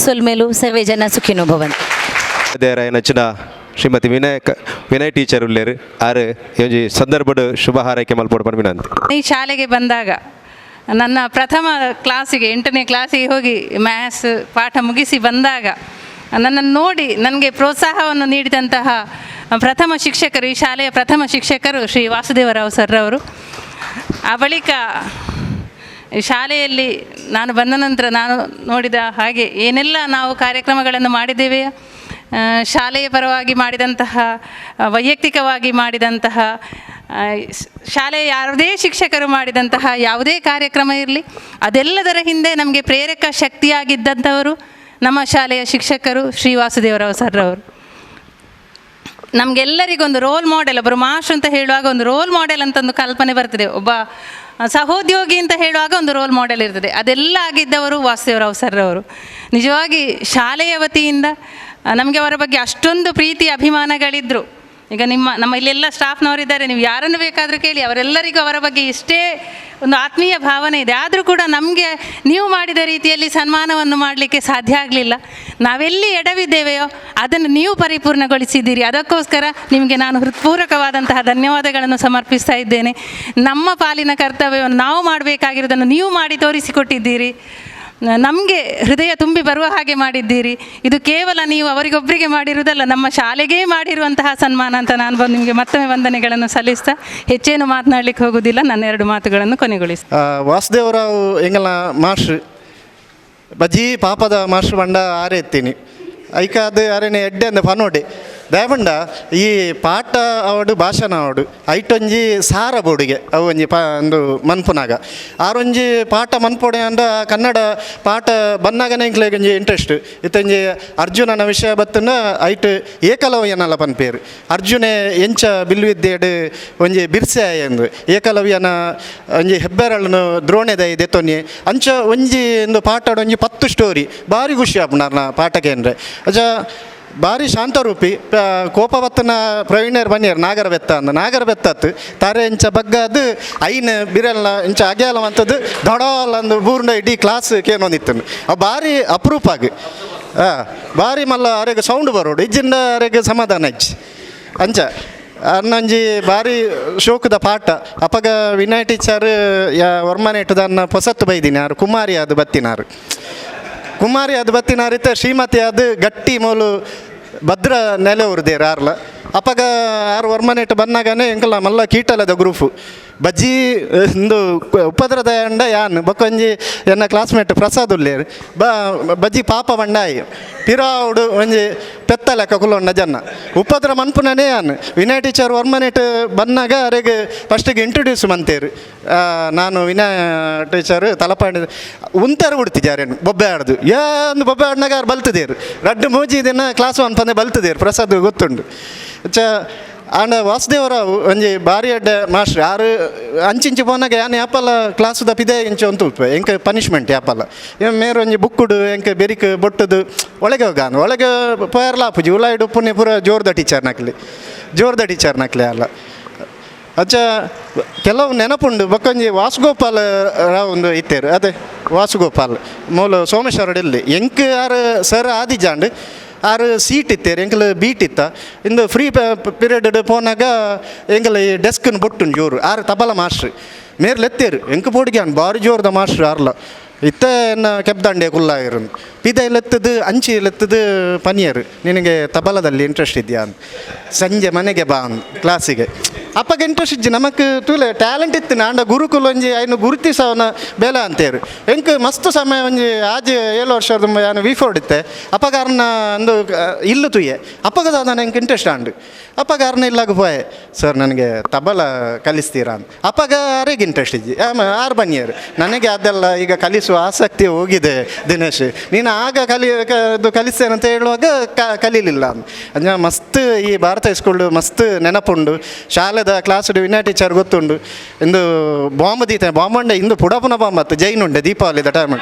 ಸೊಲ್ಮೆಲು ಸರ್ವೇ ಜನ ಸುಖಿನೋ ಭವಂತು. ದೇವರಾಯನ ಶ್ರೀಮತಿ ವಿನಯ್ ಟೀಚರ್ ಉಲ್ಲೇರು ಆರು ಈ ಸಂದರ್ಭಡ್ ಶುಭ ಹಾರೈಕೆ ಮಲ್ಪೊಡು ಪನ್ಪಿನಂತೆ. ಈ ಶಾಲೆಗೆ ಬಂದಾಗ ನನ್ನ ಪ್ರಥಮ ಕ್ಲಾಸಿಗೆ 8ನೇ ಕ್ಲಾಸಿಗೆ ಹೋಗಿ ಮ್ಯಾಥ್ಸ್ ಪಾಠ ಮುಗಿಸಿ ಬಂದಾಗ ನನ್ನನ್ನು ನೋಡಿ ನನಗೆ ಪ್ರೋತ್ಸಾಹವನ್ನು ನೀಡಿದಂತಹ ಪ್ರಥಮ ಶಿಕ್ಷಕರು, ಈ ಶಾಲೆಯ ಪ್ರಥಮ ಶಿಕ್ಷಕರು ಶ್ರೀ ವಾಸುದೇವರಾವ್ ಸರ್ ಅವರು. ಆ ಬಳಿಕ ಶಾಲೆಯಲ್ಲಿ ನಾನು ಬಂದ ನಂತರ ನಾನು ನೋಡಿದ ಹಾಗೆ ಏನೆಲ್ಲ ನಾವು ಕಾರ್ಯಕ್ರಮಗಳನ್ನು ಮಾಡಿದ್ದೇವೆ, ಶಾಲೆಯ ಪರವಾಗಿ ಮಾಡಿದಂತಹ, ವೈಯಕ್ತಿಕವಾಗಿ ಮಾಡಿದಂತಹ, ಶಾಲೆಯ ಯಾವುದೇ ಶಿಕ್ಷಕರು ಮಾಡಿದಂತಹ ಯಾವುದೇ ಕಾರ್ಯಕ್ರಮ ಇರಲಿ, ಅದೆಲ್ಲದರ ಹಿಂದೆ ನಮಗೆ ಪ್ರೇರಕ ಶಕ್ತಿಯಾಗಿದ್ದಂಥವರು ನಮ್ಮ ಶಾಲೆಯ ಶಿಕ್ಷಕರು ಶ್ರೀ ವಾಸುದೇವರಾವ್ ಸರ್ ಅವರು. ನಮಗೆಲ್ಲರಿಗೊಂದು ರೋಲ್ ಮಾಡೆಲ್, ಒಬ್ಬರು ಮಾಸ್ಟ್ರು ಅಂತ ಹೇಳುವಾಗ ಒಂದು ರೋಲ್ ಮಾಡೆಲ್ ಅಂತ ಒಂದು ಕಲ್ಪನೆ ಬರ್ತದೆ, ಒಬ್ಬ ಸಹೋದ್ಯೋಗಿ ಅಂತ ಹೇಳುವಾಗ ಒಂದು ರೋಲ್ ಮಾಡೆಲ್ ಇರ್ತದೆ. ಅದೆಲ್ಲ ಆಗಿದ್ದವರು ವಾಸುದೇವರಾವ್ ಸರ್ ಅವರು. ನಿಜವಾಗಿ ಶಾಲೆಯ ವತಿಯಿಂದ ನಮಗೆ ಅವರ ಬಗ್ಗೆ ಅಷ್ಟೊಂದು ಪ್ರೀತಿ ಅಭಿಮಾನಗಳಿದ್ದರು. ಈಗ ನಮ್ಮ ಇಲ್ಲೆಲ್ಲ ಸ್ಟಾಫ್ನವರಿದ್ದಾರೆ, ನೀವು ಯಾರನ್ನು ಬೇಕಾದರೂ ಕೇಳಿ, ಅವರೆಲ್ಲರಿಗೂ ಅವರ ಬಗ್ಗೆ ಇಷ್ಟೇ ಒಂದು ಆತ್ಮೀಯ ಭಾವನೆ ಇದೆ. ಆದರೂ ಕೂಡ ನಮಗೆ ನೀವು ಮಾಡಿದ ರೀತಿಯಲ್ಲಿ ಸನ್ಮಾನವನ್ನು ಮಾಡಲಿಕ್ಕೆ ಸಾಧ್ಯ ಆಗಲಿಲ್ಲ. ನಾವೆಲ್ಲಿ ಎಡವಿದ್ದೇವೆಯೋ ಅದನ್ನು ನೀವು ಪರಿಪೂರ್ಣಗೊಳಿಸಿದ್ದೀರಿ. ಅದಕ್ಕೋಸ್ಕರ ನಿಮಗೆ ನಾನು ಹೃತ್ಪೂರ್ವಕವಾದಂತಹ ಧನ್ಯವಾದಗಳನ್ನು ಸಮರ್ಪಿಸ್ತಾ ಇದ್ದೇನೆ. ನಮ್ಮ ಪಾಲಿನ ಕರ್ತವ್ಯವನ್ನು ನಾವು ಮಾಡಬೇಕಾಗಿರೋದನ್ನು ನೀವು ಮಾಡಿ ತೋರಿಸಿಕೊಟ್ಟಿದ್ದೀರಿ. ನಮಗೆ ಹೃದಯ ತುಂಬಿ ಬರುವ ಹಾಗೆ ಮಾಡಿದ್ದೀರಿ. ಇದು ಕೇವಲ ನೀವು ಅವರಿಗೊಬ್ಬರಿಗೆ ಮಾಡಿರುವುದಲ್ಲ, ನಮ್ಮ ಶಾಲೆಗೇ ಮಾಡಿರುವಂತಹ ಸನ್ಮಾನ ಅಂತ ನಾನು ಬಂದು ನಿಮಗೆ ಮತ್ತೊಮ್ಮೆ ವಂದನೆಗಳನ್ನು ಸಲ್ಲಿಸ್ತಾ ಹೆಚ್ಚೇನು ಮಾತನಾಡಲಿಕ್ಕೆ ಹೋಗುವುದಿಲ್ಲ. ನನ್ನ ಎರಡು ಮಾತುಗಳನ್ನು ಕೊನೆಗೊಳಿಸ್ತೀನಿ. ವಾಸುದೇವರಾವ್ ಎಂಗಲ ಮಾಸ್ಟ್ರು ಬಜೀ ಪಾಪದ ಮಾಸ್ಟ್ರು ಬಂಡ ಆರೆ ಎತ್ತೀನಿ ಐಕಾದ ಅರೆನೆ ಎಡ್ಡೆ ಅಂದ ಪನೋಡೆ ದಯಬಂಡ ಈ ಪಾಠ ಅವಡು ಭಾಷಣ ಅವಡು ಐಟೊಂಜಿ ಸಾರ ಬೋಡಿಗೆ ಅವು ಒಂಜಿ ಪಾ ಒಂದು ಮನ್ಪುನಾಗ ಆರೊಂಜಿ ಪಾಠ ಮನ್ಪೊಡೆ ಅಂಡ ಕನ್ನಡ ಪಾಠ ಬನ್ನಾಗನೇ ಎಂಕ್ಲೆಗ್ ಒಂಜಿ ಇಂಟ್ರೆಸ್ಟ್ ಇತ್ತೊಂಜಿ ಅರ್ಜುನನ ವಿಷಯ ಬತ್ತನ ಐಟ್ ಏಕಲವ್ಯನಲ್ಲ ಪನ್ಪೇರು ಅರ್ಜುನೆ ಎಂಚ ಬಿಲ್ವಿದ್ಯೆಡ್ ಒಂಜಿ ಬಿರ್ಸೆ ಎಂದು ಏಕಲವ್ಯನ ಒಂಜಿ ಹೆಬ್ಬೆರಳನ್ನು ದ್ರೋಣೆದ ದೆತ್ತೊನ್ನಿ ಅಂಚ ಒಂಜಿ ಒಂದು ಪಾಠ ಒಂಜಿ 10 ಸ್ಟೋರಿ ಭಾರಿ ಖುಷಿ ಆಪುಂಡು ಪಾಠಕ್ಕೆ ಅಂದರೆ ಅಜ ಭಾರಿ ಶಾಂತರೂಪಿ ಕೋಪವತ್ತನ ಪ್ರವೀಣರ್ ಬನ್ನಿಯರ್ ನಾಗರ ಬೆತ್ತ ಅಂದ ನಾಗರ ಬೆತ್ತತ್ತು ತಾರೆ ಇಂಚ ಬಗ್ಗದು ಐನ ಬಿರಲ್ಲ ಇಂಚ ಅಗ್ಯಾಲ ಅಂತದ್ದು ದಡೋಲ್ ಅಂದು ಬೂರ್ಂಡ ಇಡೀ ಕ್ಲಾಸ್ ಕೇನೊಂದಿತ್ತು ಅವು ಭಾರಿ ಅಪರೂಪ ಆಗಿ ಭಾರಿ ಮಲ್ಲ ಅರೆಗೆ ಸೌಂಡ್ ಬರೋಡು ಇಜ್ಜಿಂದ ಅರೆಗೆ ಸಮಾಧಾನ ಇಜ್ಜಿ ಅಂಚ ಅನ್ನೊಂಜಿ ಭಾರಿ ಶೋಕದ ಪಾಠ. ಅಪಗ ವಿನಯ್ ಟೀಚರ್ ವರ್ಮನೇಟು ಪೊಸತ್ತು ಬೈದಿನಿ ಯಾರು ಕುಮಾರಿ ಅದು ಬತ್ತಿನಾರು ಕುಮಾರಿ ಅದು ಬತ್ತಿನಾರಿತ ಶ್ರೀಮತಿ ಅದು ಗಟ್ಟಿ ಮೂಲು ಭದ್ರ ನೆಲೆ ಉರ್ದೇರು ಆರ್ಲ ಅಪಗ ಆರು ವರ್ಮನೇಟು ಬನ್ನಾಗನೆ ಎಂಕಲ ಮಲ್ಲ ಕೀಟಲದ ಗ್ರೂಫು ಬಜ್ಜಿ ಇಂದು ಉಪದ್ರದ ಅಂಡ ಯಾನ್ ಬೊಕ್ಕೊಂಜಿ ಎನ್ನ ಕ್ಲಾಸ್ಮೇಟ್ ಪ್ರಸಾದ್ ಉಲ್ಲೇರು ಬಜ್ಜಿ ಪಾಪ ಬಂಡಾಯಿ ಪಿರಾವುಡು ಒಂಜಿ ಪೆತ್ತ ಲೆಕ್ಕ ಕುಲೊಂಡ ಜನ ಉಪದ್ರ ಮನ್ಪುನನೇ ಯಾನ್ ವಿನಯ್ ಟೀಚರ್ ವರ್ಮನೇಟ್ ಬನ್ನಾಗ ಅರೆಗೆ ಫಸ್ಟಿಗೆ ಇಂಟ್ರೊಡ್ಯೂಸ್ ಮಂತೇರು ನಾನು ವಿನಯ್ ಟೀಚರ್ ತಲಪಾಂಡಿ ಉಂತಾರು ಬಿಡ್ತಿದ್ದಾರೆ ಬೊಬ್ಬೆ ಆಡ್ದು ಒಂದು ಬೊಬ್ಬೆ ಆಡ್ನಾಗ ಅವ್ರು ಬಲ್ತದೇರು ರಡ್ಡು ಮೂಜಿ ದಿನ ಕ್ಲಾಸ್ ಒನ್ ಪಂದೆ ಬಲ್ತದೇರು ಪ್ರಸಾದ್ ಗೊತ್ತುಂಡು. ಚ ಆಂಡ ವಾಸುದೇವರಾವ್ ಒಂಜಿ ಬಾರಿ ಅಡ್ಡೆ ಮಾಸ್ಟ್ರ್ ಆರು ಅಂಚಿಂಚಿ ಪೋನಾಗ ಯಾನ್ ಯಾಪಲ ಕ್ಲಾಸ್ದ ಪಿದೆ ಇಂಚ ಒಂದು ಎಂಕ್ ಪನಿಷ್ಮೆಂಟ್ ಯಾಪಲ ಮೇರು ಒಂಜಿ ಬುಕ್ಕುಡು ಎಂಕ್ ಬೆರಿಕ್ ಬೊಟ್ಟುದು ಒಳಗೆ ಹೋಗಾನು ಒಳಗೆ ಪೋಯರ್ಲ ಆಪುಜಿ ಉಲಾಯ್ಡ್ ಉಪ್ಪುನೆ ಪೂರ ಜೋರ್ದ ಟೀಚರ್ ನಕ್ಲಿ ಜೋರ್ದ ಟೀಚರ್ ನಕ್ಲಿ ಅಲ್ಲ. ಅಚ್ಚ ಕೆಲವು ನೆನಪುಂಡು ಬೊಕ್ಕೊಂಜಿ ವಾಸುಗೋಪಾಲ್ ರಾವ್ ಒಂದು ಇತ್ತೇರು ಅದೇ ವಾಸುಗೋಪಾಲ್ ಮೂಲ ಸೋಮೇಶ್ವರ ಇಲ್ಲಿ ಎಂಕ್ ಆರು ಸರ್ ಆದಿಜಾಂಡ್ ಆರು ಸೀಟ್ ಇತ್ತೇರು ಎಂಕಲ್ ಬೀಟ್ ಇತ್ತ ಇಂದು ಫ್ರೀ ಪೀರಿಯಡ್ ಪೋನಾಗ ಎಂಕಲ್ ಈ ಡೆಸ್ಕ್ನ ಬೊಟ್ಟುಂಡು ಜೋರು ಆರು ತಬಲ ಮಾಸ್ಟ್ರ್ ಮೇರ್ ಲೆತ್ತೇರು ಎಂಕ್ ಪೋಡಿಗ್ಯಾನ್ ಬಾರಿ ಜೋರ್ದ ಮಾಸ್ಟ್ರ್ ಆರ್ಲ ಇತ್ತ ಎನ್ನ ಕೆಬ್ದಂಡೆ ಕುಲ್ಲಾಗಿರು ಪಿದ ಲೆತ್ತದು ಅಂಚಿ ಲೆತ್ತದು ಪನಿಯರು ನಿನಗೆ ತಬಲದಲ್ಲಿ ಇಂಟ್ರೆಸ್ಟ್ ಇದೆಯಾ ಅಂತ ಸಂಜೆ ಮನೆಗೆ ಬಾ ಅಂದ್ ಕ್ಲಾಸಿಗೆ ಅಪ್ಪಗೆ ಇಂಟ್ರೆಸ್ಟ್ ಇಜ್ಜಿ ನಮಕ್ ತೂಲೆ ಟ್ಯಾಲೆಂಟ್ ಇತ್ತು ನಾಂಡ ಗುರುಕುಲ ಒಂಜಿ ಐನು ಗುರುತಿಸವನ ಬೇಲೆ ಅಂತೇರು ಎಂಕ್ ಮಸ್ತ್ ಸಮಯ ಒಂಜಿ ಆಜಿ 7 ವರ್ಷದ ಯಾನು ವಿ ಫೋರ್ಡ್ ಇತ್ತೆ ಅಪ್ಪಗಾರನ ಒಂದು ಇಲ್ಲು ತುಯ್ಯೆ ಅಪ್ಪಗ ದಾದ ಎಂಕ್ ಇಂಟ್ರೆಸ್ಟ್ ಆಂಡು ಅಪ್ಪಗಾರನ ಇಲ್ಲಾಗ ಪೋಯೆ ಸರ್ ನನಗೆ ತಬಲ ಕಲಿಸ್ತೀರಾ ಅಂತ ಅಪ್ಪಗ ಆರಿಗೆ ಇಂಟ್ರೆಸ್ಟ್ ಇಜ್ಜಿ ಆರು ಬನ್ನಿಯರು ನನಗೆ ಅದೆಲ್ಲ ಈಗ ಕಲಿಸುವ ಆಸಕ್ತಿ ಹೋಗಿದೆ ದಿನೇಶ್ ನೀನು ಆಗ ಇದು ಕಲಿಸ್ತೇನೆ ಅಂತ ಹೇಳುವಾಗ ಕಲೀಲಿಲ್ಲ ಅಂತ ಮಸ್ತ್ ಈ ಭಾರತ ಸ್ಕೂಲ್ ಮಸ್ತ್ ನೆನಪುಂಡು ಶಾಲೆದ ಕ್ಲಾಸ್ ವಿನಯ ಟೀಚರ್ ಗೊತ್ತುಂಡು ಇಂದು ಬಾಂಬ್ ದೀತೆ ಬಾಂಬ್ ಉಂಡೆ ಇಂದು ಪುಡಪುನ ಬಾಂಬ್ ಅತ್ತು ಜೈನ್ ಉಂಡೆ ದೀಪಾವಳಿದ ಟೈಮ್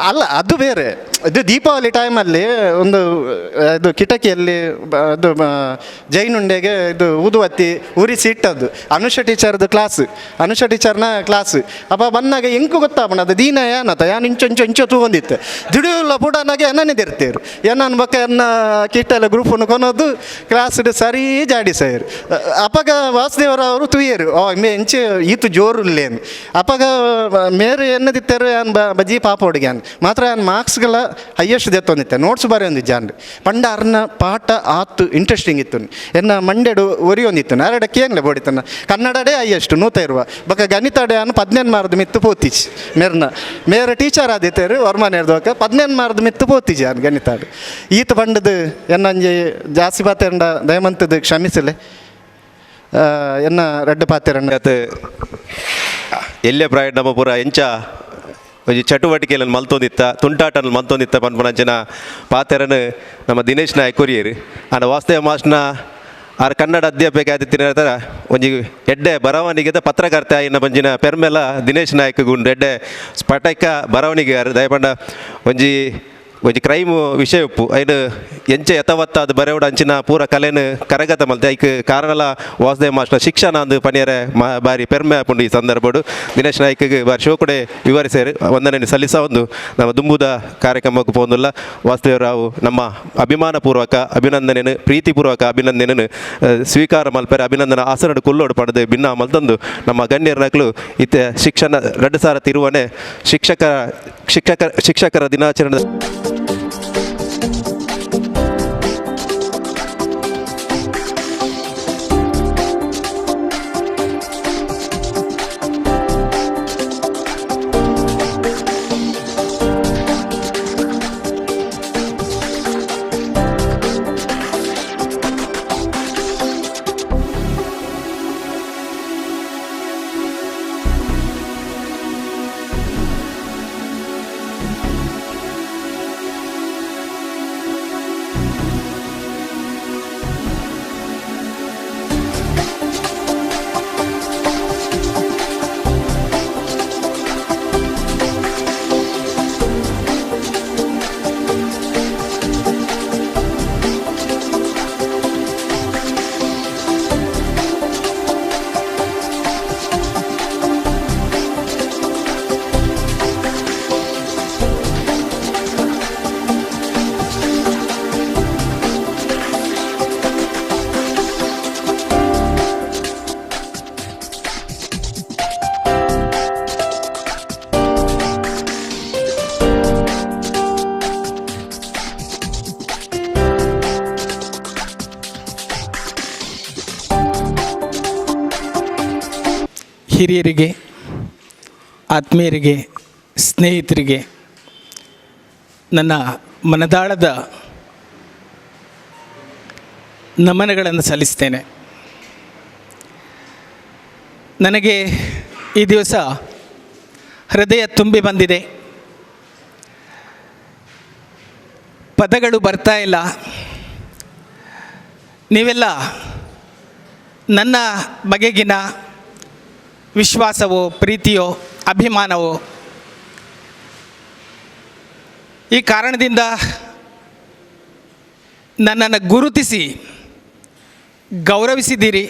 ಅಲ್ಲ ಅದು ಬೇರೆ ಇದು ದೀಪಾವಳಿ ಟೈಮಲ್ಲಿ ಒಂದು ಇದು ಕಿಟಕಿಯಲ್ಲಿ ಅದು ಜೈನ್ ಉಂಡೆಗೆ ಇದು ಊದುವತ್ತಿ ಉರಿಸಿ ಇಟ್ಟದ್ದು ಅನುಷ ಟೀಚರ್ದು ಕ್ಲಾಸ್ ಅನುಷ ಟೀಚರ್ನ ಕ್ಲಾಸ್ ಅಪ್ಪ ಬಂದಾಗ ಎಂಕು ಗೊತ್ತಾಪಣ ಅದು ದೀನ ಏನತ ಯಾನ್ ಇಂಚು ಇಂಚು ಇಂಚು ತೂಗೊಂದಿತ್ತು ದಿಡಿಯುಲ್ಲ ಪುಡನಾಗೆ ಎನ್ನನಿದಿರ್ತೀರು ಎನ್ನನ್ ಬೊಕ್ಕ ಎನ್ನ ಕಿಟ್ಟಲ ಗ್ರೂಪನ್ನು ಕೊನೋದು ಕ್ಲಾಸ್ ಸರಿ ಜಾಡಿಸೇರು ಅಪ್ಪಗ ವಾಸುದೇವರವರು ತುಯ್ಯರು ಓ ಮೇ ಇಂಚೆ ಈತು ಜೋರು ಇಲ್ಲೇನು ಅಪ್ಪಗ ಮೇರು ಎನ್ನದಿತ್ತರು ಯಾನ್ ಬಜಿ ಪಾಪ ಹುಡುಗ್ಯಾನ್ ಮಾತ್ರ ಯಾನ್ ಮಾರ್ಕ್ಸ್ಗಳ ಹೈಯೆಸ್ಟ್ ದೆತ್ತೊಂದಿತ್ತೆ ನೋಟ್ಸ್ ಬಾರಿ ಒಂದು ಜಾನ್ ಪಂಡ ಅರ್ನ ಪಾಠ ಆತು ಇಂಟ್ರೆಸ್ಟಿಂಗ್ ಇತ್ತು ಎನ್ನ ಮಂಡೆಡು ಒರಿಯೊಂದಿತ್ತು ಅರಡ ಕೇನ್ಲೆ ಬೋಡಿತನ ಕನ್ನಡಡೇ ಹೈಯೆಸ್ಟ್ ನೂತ ಇರುವ ಬೊಕ ಗಣಿತಡೆ ಅನ್ 15 ಮಾರ್ದ ಮಿತ್ತು ಪೋತಿಚ್ ಮೇರ್ನ ಮೇರ ಟೀಚರ್ ಆದಿತ್ತೇರು ವರ್ಮಾನೇರ್ದೋಕ 15 ಮಾರ್ದ ಮಿತ್ತು ಪೋತಿಜಿ ಅನ್ ಗಣಿತಾಡು ಈತ ಪಂಡದು ಎನ್ನಂಜಿ ಜಾಸ್ತಿ ಪಾತೆಂಡ ದಯಮಂತದ್ದು ಕ್ಷಮಿಸಲೆ ಎನ್ನ ರೆಡ್ಡು ಪಾತೆರಣ್ಣ ಎಲ್ಲೇ ಪ್ರಾಯ ನಮ್ಮ ಪೂರ ಎಂಚ ಒಂಜಿ ಚಟುವಟಿಕೆಗಳನ್ನು ಮಲ್ತೊಂದಿತ್ತ ತುಂಟಾಟನ ಮಲ್ತೊಂದಿತ್ತ ಪನ್ಪುನಂಚಿನ ಪಾತೆರನು ನಮ್ಮ ದಿನೇಶ್ ನಾಯಕ್ ಕೊರಿಯರು ಆಂಡ ವಾಸುದೇವ ಮಾಸ್ಟ್ನ ಆರ್ ಕನ್ನಡ ಅಧ್ಯಾಪಕ ಆದಿತ್ತಿನ ಒಂಜಿ ಎಡ್ಡೆ ಬರವಣಿಗೆದ ಪತ್ರಕರ್ತ ಆಯಿನ ಬಂಜಿನ ಪೆರ್ಮೆಲ ದಿನೇಶ್ ನಾಯಕ್ ಗುಂಡು ಎಡ್ಡೆ ಸ್ಫಟಕ ಬರವಣಿಗೆ ದಯಪಂಡ ಒಂಜಿ ಒಂಜಿ ಕ್ರೈಮ್ ವಿಷಯ ಉಪ್ಪು ಐನು ಎಂಚ ಯಥಾವತ್ತ ಅದು ಬರೆವಡ ಅಂಚಿನ ಪೂರ ಕಲೆನು ಕರಗತ ಮಲ್ತೆ ಐಕ್ ಕಾರಣಲ ವಾಸುದೇವ ಮಾಸ್ಟರ್ ಶಿಕ್ಷಣ ಅಂದು ಪನಿಯರೆ ಬಾರಿ ಪೆರ್ಮೆ ಆಪುಂಡು ಈ ಸಂದರ್ಭಡು ದಿನೇಶ್ ನಾಯ್ಕಿಗೆ ಬಾರಿ ಶೋಕುಡೆ ವಿವರಿಸ್ಯಾರು ವಂದನೆ ಸಲ್ಲಿಸ ಒಂದು ನಮ್ಮ ದುಂಬುದ ಕಾರ್ಯಕ್ರಮಕ್ಕೆ ಪೋಂದುಲ್ಲ ವಾಸುದೇವರಾವ್ ನಮ್ಮ ಅಭಿಮಾನಪೂರ್ವಕ ಅಭಿನಂದನೆಯನ್ನು ಪ್ರೀತಿಪೂರ್ವಕ ಅಭಿನಂದನೆಯನ್ನು ಸ್ವೀಕಾರ ಮಲ್ಪೆರೆ ಅಭಿನಂದನ ಆಸನಡು ಕುಲ್ಲೋಡು ಪಡೆದು ಭಿನ್ನ ಮಲ್ತಂದು ನಮ್ಮ ಗಣ್ಯರನಕ್ಲು ಇತ್ತೆ ಶಿಕ್ಷಣ 2000 ತಿರುವನೆ ಶಿಕ್ಷಕ ಶಿಕ್ಷಕ ಶಿಕ್ಷಕರ ದಿನಾಚರಣೆ. ಹಿರಿಯರಿಗೆ, ಆತ್ಮೀಯರಿಗೆ, ಸ್ನೇಹಿತರಿಗೆ ನನ್ನ ಮನದಾಳದ ನಮನಗಳನ್ನು ಸಲ್ಲಿಸ್ತೇನೆ. ನನಗೆ ಈ ದಿವಸ ಹೃದಯ ತುಂಬಿ ಬಂದಿದೆ, ಪದಗಳು ಬರ್ತಾ ಇಲ್ಲ. ನೀವೆಲ್ಲ ನನ್ನ ಬಗೆಗಿನ ವಿಶ್ವಾಸವೋ ಪ್ರೀತಿಯೋ ಅಭಿಮಾನವೋ ಈ ಕಾರಣದಿಂದ ನನ್ನನ್ನು ಗುರುತಿಸಿ ಗೌರವಿಸಿದ್ದೀರಿ.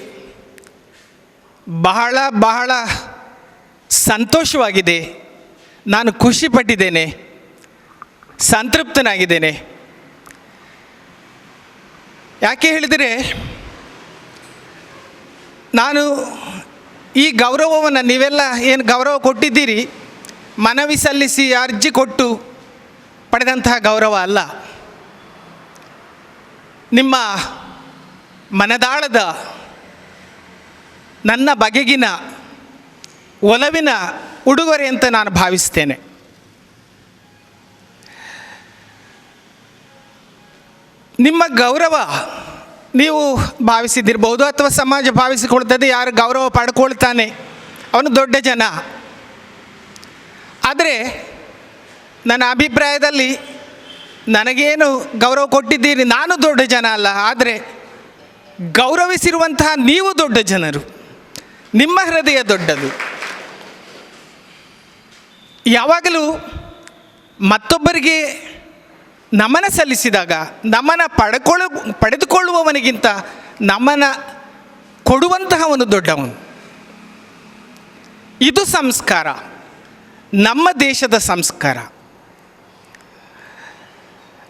ಬಹಳ ಬಹಳ ಸಂತೋಷವಾಗಿದೆ. ನಾನು ಖುಷಿಪಟ್ಟಿದ್ದೇನೆ, ಸಂತೃಪ್ತನಾಗಿದ್ದೇನೆ. ಯಾಕೆ ಹೇಳಿದರೆ ನಾನು ಈ ಗೌರವವನ್ನು ನೀವೆಲ್ಲ ಏನು ಗೌರವ ಕೊಟ್ಟಿದ್ದೀರಿ, ಮನವಿ ಸಲ್ಲಿಸಿ ಅರ್ಜಿ ಕೊಟ್ಟು ಪಡೆದಂತಹ ಗೌರವ ಅಲ್ಲ. ನಿಮ್ಮ ಮನದಾಳದ ನನ್ನ ಬಗೆಗಿನ ಒಲವಿನ ಉಡುಗೊರೆ ಅಂತ ನಾನು ಭಾವಿಸ್ತೇನೆ. ನಿಮ್ಮ ಗೌರವ ನೀವು ಭಾವಿಸಿದ್ದಿರ್ಬೋದು ಅಥವಾ ಸಮಾಜ ಭಾವಿಸಿಕೊಳ್ತದೆ. ಯಾರು ಗೌರವ ಪಡ್ಕೊಳ್ತಾನೆ ಅವನು ದೊಡ್ಡ ಜನ. ಆದರೆ ನನ್ನ ಅಭಿಪ್ರಾಯದಲ್ಲಿ ನನಗೇನು ಗೌರವ ಕೊಟ್ಟಿದ್ದೀರಿ, ನಾನು ದೊಡ್ಡ ಜನ ಅಲ್ಲ, ಆದರೆ ಗೌರವಿಸಿರುವಂತಹ ನೀವು ದೊಡ್ಡ ಜನರು, ನಿಮ್ಮ ಹೃದಯ ದೊಡ್ಡದು. ಯಾವಾಗಲೂ ಮತ್ತೊಬ್ಬರಿಗೆ ನಮನ ಸಲ್ಲಿಸಿದಾಗ ನಮನ ಪಡೆದುಕೊಳ್ಳುವವನಿಗಿಂತ ನಮನ ಕೊಡುವಂತಹ ಒಂದು ದೊಡ್ಡವನು. ಇದು ಸಂಸ್ಕಾರ, ನಮ್ಮ ದೇಶದ ಸಂಸ್ಕಾರ.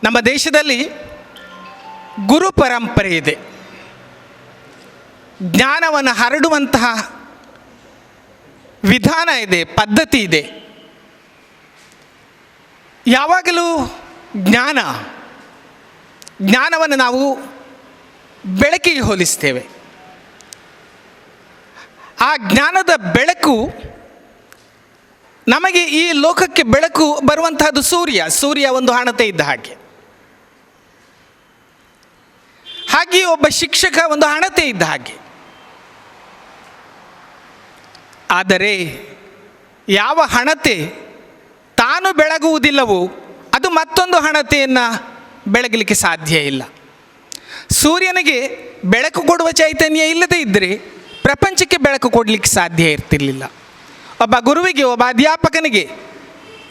ನಮ್ಮ ದೇಶದಲ್ಲಿ ಗುರು ಪರಂಪರೆ ಇದೆ. ಜ್ಞಾನವನ್ನು ಹರಡುವಂತಹ ವಿಧಾನ ಇದೆ, ಪದ್ಧತಿ ಇದೆ. ಯಾವಾಗಲೂ ಜ್ಞಾನವನ್ನು ನಾವು ಬೆಳಕಿಗೆ ಹೋಲಿಸ್ತೇವೆ. ಆ ಜ್ಞಾನದ ಬೆಳಕು ನಮಗೆ ಈ ಲೋಕಕ್ಕೆ ಬೆಳಕು ಬರುವಂತಹದ್ದು ಸೂರ್ಯ. ಸೂರ್ಯ ಒಂದು ಹಣತೆ ಇದ್ದ ಹಾಗೆ, ಹಾಗೆಯೇ ಒಬ್ಬ ಶಿಕ್ಷಕ ಒಂದು ಹಣತೆ ಇದ್ದ ಹಾಗೆ. ಆದರೆ ಯಾವ ಹಣತೆ ತಾನು ಬೆಳಗುವುದಿಲ್ಲವೋ ಅದು ಮತ್ತೊಂದು ಹಣತೆಯನ್ನು ಬೆಳಗಲಿಕ್ಕೆ ಸಾಧ್ಯ ಇಲ್ಲ. ಸೂರ್ಯನಿಗೆ ಬೆಳಕು ಕೊಡುವ ಚೈತನ್ಯ ಇಲ್ಲದೇ ಇದ್ದರೆ ಪ್ರಪಂಚಕ್ಕೆ ಬೆಳಕು ಕೊಡಲಿಕ್ಕೆ ಸಾಧ್ಯ ಇರ್ತಿರಲಿಲ್ಲ. ಒಬ್ಬ ಗುರುವಿಗೆ, ಒಬ್ಬ ಅಧ್ಯಾಪಕನಿಗೆ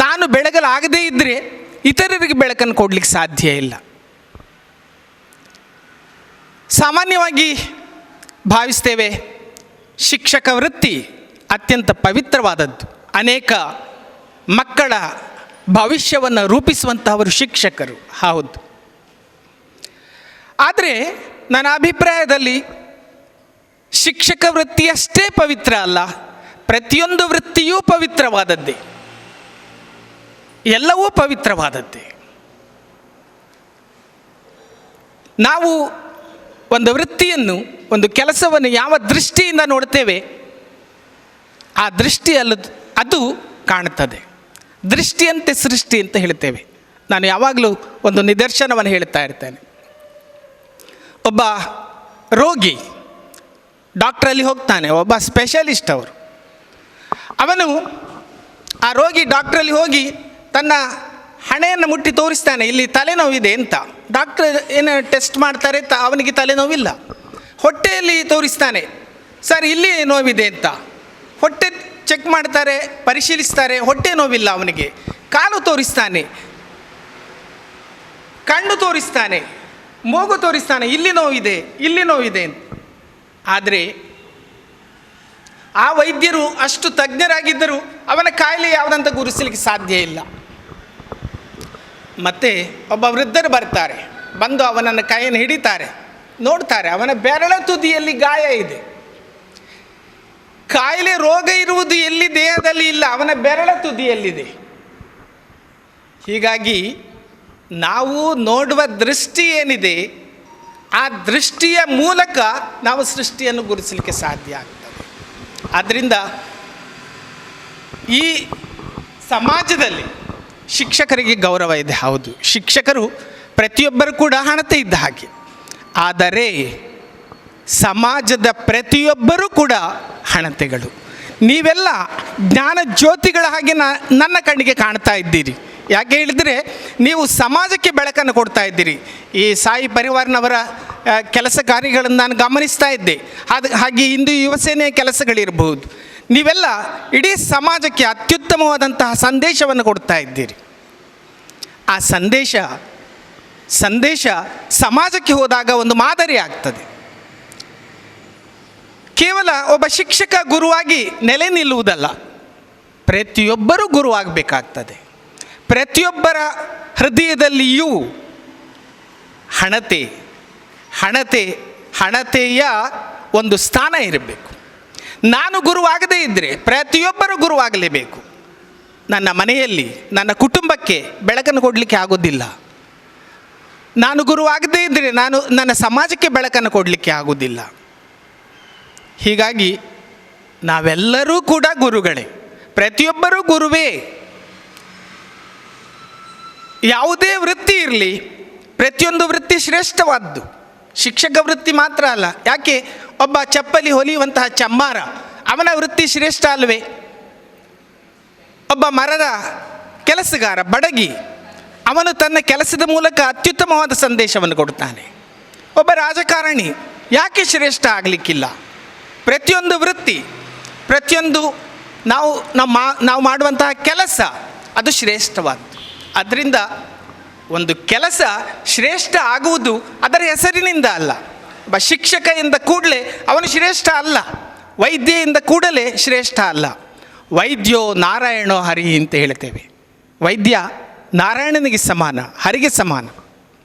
ತಾನು ಬೆಳಗಲಾಗದೇ ಇದ್ದರೆ ಇತರರಿಗೆ ಬೆಳಕನ್ನು ಕೊಡಲಿಕ್ಕೆ ಸಾಧ್ಯ ಇಲ್ಲ. ಸಾಮಾನ್ಯವಾಗಿ ಭಾವಿಸ್ತೇವೆ ಶಿಕ್ಷಕ ವೃತ್ತಿ ಅತ್ಯಂತ ಪವಿತ್ರವಾದದ್ದು. ಅನೇಕ ಮಕ್ಕಳ ಭವಿಷ್ಯವನ್ನು ರೂಪಿಸುವಂತಹವರು ಶಿಕ್ಷಕರು, ಹೌದು. ಆದರೆ ನನ್ನ ಅಭಿಪ್ರಾಯದಲ್ಲಿ ಶಿಕ್ಷಕ ವೃತ್ತಿಯಷ್ಟೇ ಪವಿತ್ರ ಅಲ್ಲ, ಪ್ರತಿಯೊಂದು ವೃತ್ತಿಯೂ ಪವಿತ್ರವಾದದ್ದೇ, ಎಲ್ಲವೂ ಪವಿತ್ರವಾದದ್ದೇ. ನಾವು ಒಂದು ವೃತ್ತಿಯನ್ನು, ಒಂದು ಕೆಲಸವನ್ನು ಯಾವ ದೃಷ್ಟಿಯಿಂದ ನೋಡ್ತೇವೆ ಆ ದೃಷ್ಟಿಯಲ್ಲ ಅದು ಕಾಣುತ್ತದೆ. ದೃಷ್ಟಿಯಂತೆ ಸೃಷ್ಟಿ ಅಂತ ಹೇಳ್ತೇವೆ. ನಾನು ಯಾವಾಗಲೂ ಒಂದು ನಿದರ್ಶನವನ್ನು ಹೇಳ್ತಾ ಇರ್ತೇನೆ. ಒಬ್ಬ ರೋಗಿ ಡಾಕ್ಟ್ರಲ್ಲಿ ಹೋಗ್ತಾನೆ, ಒಬ್ಬ ಸ್ಪೆಷಲಿಸ್ಟ್ ಅವರು. ಅವನು ಆ ರೋಗಿ ಡಾಕ್ಟ್ರಲ್ಲಿ ಹೋಗಿ ತನ್ನ ಹಣೆಯನ್ನು ಮುಟ್ಟಿ ತೋರಿಸ್ತಾನೆ, ಇಲ್ಲಿ ತಲೆನೋವಿದೆ ಅಂತ. ಡಾಕ್ಟ್ರ್ ಏನು ಟೆಸ್ಟ್ ಮಾಡ್ತಾರೆ, ಅವನಿಗೆ ತಲೆನೋವಿಲ್ಲ. ಹೊಟ್ಟೆಯಲ್ಲಿ ತೋರಿಸ್ತಾನೆ, ಸರ್ ಇಲ್ಲಿ ನೋವಿದೆ ಅಂತ. ಹೊಟ್ಟೆ ಚೆಕ್ ಮಾಡ್ತಾರೆ, ಪರಿಶೀಲಿಸ್ತಾರೆ, ಹೊಟ್ಟೆ ನೋವಿಲ್ಲ ಅವನಿಗೆ. ಕಾಲು ತೋರಿಸ್ತಾನೆ, ಕಣ್ಣು ತೋರಿಸ್ತಾನೆ, ಮೂಗು ತೋರಿಸ್ತಾನೆ, ಇಲ್ಲಿ ನೋವಿದೆ, ಇಲ್ಲಿ ನೋವಿದೆ ಅಂತ. ಆದರೆ ಆ ವೈದ್ಯರು ಅಷ್ಟು ತಜ್ಞರಾಗಿದ್ದರೂ ಅವನ ಕಾಯಿಲೆ ಯಾವುದಂತ ಗುರುತಿಸಲಿಕ್ಕೆ ಸಾಧ್ಯ ಇಲ್ಲ. ಮತ್ತು ಒಬ್ಬ ವೃದ್ಧರು ಬರ್ತಾರೆ, ಬಂದು ಅವನನ್ನು ಕೈಯನ್ನು ಹಿಡಿತಾರೆ, ನೋಡ್ತಾರೆ ಅವನ ಬೆರಳ ತುದಿಯಲ್ಲಿ ಗಾಯ ಇದೆ. ಕಾಯಿಲೆ ರೋಗ ಇರುವುದು ಎಲ್ಲಿ ದೇಹದಲ್ಲಿ ಇಲ್ಲ, ಅವನ ಬೆರಳ ತುದಿಯಲ್ಲಿದೆ. ಹೀಗಾಗಿ ನಾವು ನೋಡುವ ದೃಷ್ಟಿ ಏನಿದೆ ಆ ದೃಷ್ಟಿಯ ಮೂಲಕ ನಾವು ಸೃಷ್ಟಿಯನ್ನು ಗುರುತಿಸಲಿಕ್ಕೆ ಸಾಧ್ಯ ಆಗ್ತದೆ. ಆದ್ದರಿಂದ ಈ ಸಮಾಜದಲ್ಲಿ ಶಿಕ್ಷಕರಿಗೆ ಗೌರವ ಇದೆ, ಹೌದು. ಶಿಕ್ಷಕರು ಪ್ರತಿಯೊಬ್ಬರು ಕೂಡ ಹಣತೆ ಇದ್ದ ಹಾಗೆ. ಆದರೆ ಸಮಾಜದ ಪ್ರತಿಯೊಬ್ಬರೂ ಕೂಡ ಹಣತೆಗಳು. ನೀವೆಲ್ಲ ಜ್ಞಾನ ಜ್ಯೋತಿಗಳ ಹಾಗೆ ನನ್ನ ಕಣ್ಣಿಗೆ ಕಾಣ್ತಾ ಇದ್ದೀರಿ. ಯಾಕೆ ಹೇಳಿದರೆ ನೀವು ಸಮಾಜಕ್ಕೆ ಬೆಳಕನ್ನು ಕೊಡ್ತಾ ಇದ್ದೀರಿ. ಈ ಸಾಯಿ ಪರಿವಾರನವರ ಕೆಲಸ ಕಾರ್ಯಗಳನ್ನು ನಾನು ಗಮನಿಸ್ತಾ ಇದ್ದೆ. ಅದು ಹಾಗೆ ಇಂದು ಯುವಸೇನೆಯ ಕೆಲಸಗಳಿರಬಹುದು. ನೀವೆಲ್ಲ ಇಡೀ ಸಮಾಜಕ್ಕೆ ಅತ್ಯುತ್ತಮವಾದಂತಹ ಸಂದೇಶವನ್ನು ಕೊಡ್ತಾ ಇದ್ದೀರಿ. ಆ ಸಂದೇಶ ಸಮಾಜಕ್ಕೆ ಹೋದಾಗ ಒಂದು ಮಾದರಿ ಆಗ್ತದೆ. ಕೇವಲ ಒಬ್ಬ ಶಿಕ್ಷಕ ಗುರುವಾಗಿ ನೆಲೆ ನಿಲ್ಲುವುದಲ್ಲ, ಪ್ರತಿಯೊಬ್ಬರೂ ಗುರುವಾಗಬೇಕಾಗ್ತದೆ. ಪ್ರತಿಯೊಬ್ಬರ ಹೃದಯದಲ್ಲಿಯೂ ಹಣತೆ ಹಣತೆ ಹಣತೆಯ ಒಂದು ಸ್ಥಾನ ಇರಬೇಕು. ನಾನು ಗುರುವಾಗದೇ ಇದ್ದರೆ ಪ್ರತಿಯೊಬ್ಬರೂ ಗುರುವಾಗಲೇಬೇಕು. ನನ್ನ ಮನೆಯಲ್ಲಿ ನನ್ನ ಕುಟುಂಬಕ್ಕೆ ಬೆಳಕನ್ನು ಕೊಡಲಿಕ್ಕೆ ಆಗೋದಿಲ್ಲ. ನಾನು ಗುರುವಾಗದೇ ಇದ್ದರೆ ನಾನು ನನ್ನ ಸಮಾಜಕ್ಕೆ ಬೆಳಕನ್ನು ಕೊಡಲಿಕ್ಕೆ ಆಗೋದಿಲ್ಲ. ಹೀಗಾಗಿ ನಾವೆಲ್ಲರೂ ಕೂಡ ಗುರುಗಳೇ, ಪ್ರತಿಯೊಬ್ಬರೂ ಗುರುವೇ. ಯಾವುದೇ ವೃತ್ತಿ ಇರಲಿ, ಪ್ರತಿಯೊಂದು ವೃತ್ತಿ ಶ್ರೇಷ್ಠವಾದ್ದು. ಶಿಕ್ಷಕ ವೃತ್ತಿ ಮಾತ್ರ ಅಲ್ಲ. ಯಾಕೆ ಒಬ್ಬ ಚಪ್ಪಲಿ ಹೊಲಿಯುವಂತಹ ಚಮ್ಮಾರ, ಅವನ ವೃತ್ತಿ ಶ್ರೇಷ್ಠ ಅಲ್ವೇ? ಒಬ್ಬ ಮರದ ಕೆಲಸಗಾರ, ಬಡಗಿ, ಅವನು ತನ್ನ ಕೆಲಸದ ಮೂಲಕ ಅತ್ಯುತ್ತಮವಾದ ಸಂದೇಶವನ್ನು ಕೊಡುತ್ತಾನೆ. ಒಬ್ಬ ರಾಜಕಾರಣಿ ಯಾಕೆ ಶ್ರೇಷ್ಠ ಆಗಲಿಕ್ಕಿಲ್ಲ? ಪ್ರತಿಯೊಂದು ವೃತ್ತಿ, ಪ್ರತಿಯೊಂದು ನಾವು ಮಾಡುವಂತಹ ಕೆಲಸ ಅದು ಶ್ರೇಷ್ಠವಾದ್ದು. ಅದರಿಂದ ಒಂದು ಕೆಲಸ ಶ್ರೇಷ್ಠ ಆಗುವುದು ಅದರ ಹೆಸರಿನಿಂದ ಅಲ್ಲ. ಒಬ್ಬ ಶಿಕ್ಷಕ ಎಂದ ಕೂಡಲೇ ಅವನು ಶ್ರೇಷ್ಠ ಅಲ್ಲ, ವೈದ್ಯ ಎಂದ ಕೂಡಲೇ ಶ್ರೇಷ್ಠ ಅಲ್ಲ. ವೈದ್ಯೋ ನಾರಾಯಣೋ ಹರಿ ಅಂತ ಹೇಳ್ತೇವೆ. ವೈದ್ಯ ನಾರಾಯಣನಿಗೆ ಸಮಾನ, ಹರಿಗೆ ಸಮಾನ.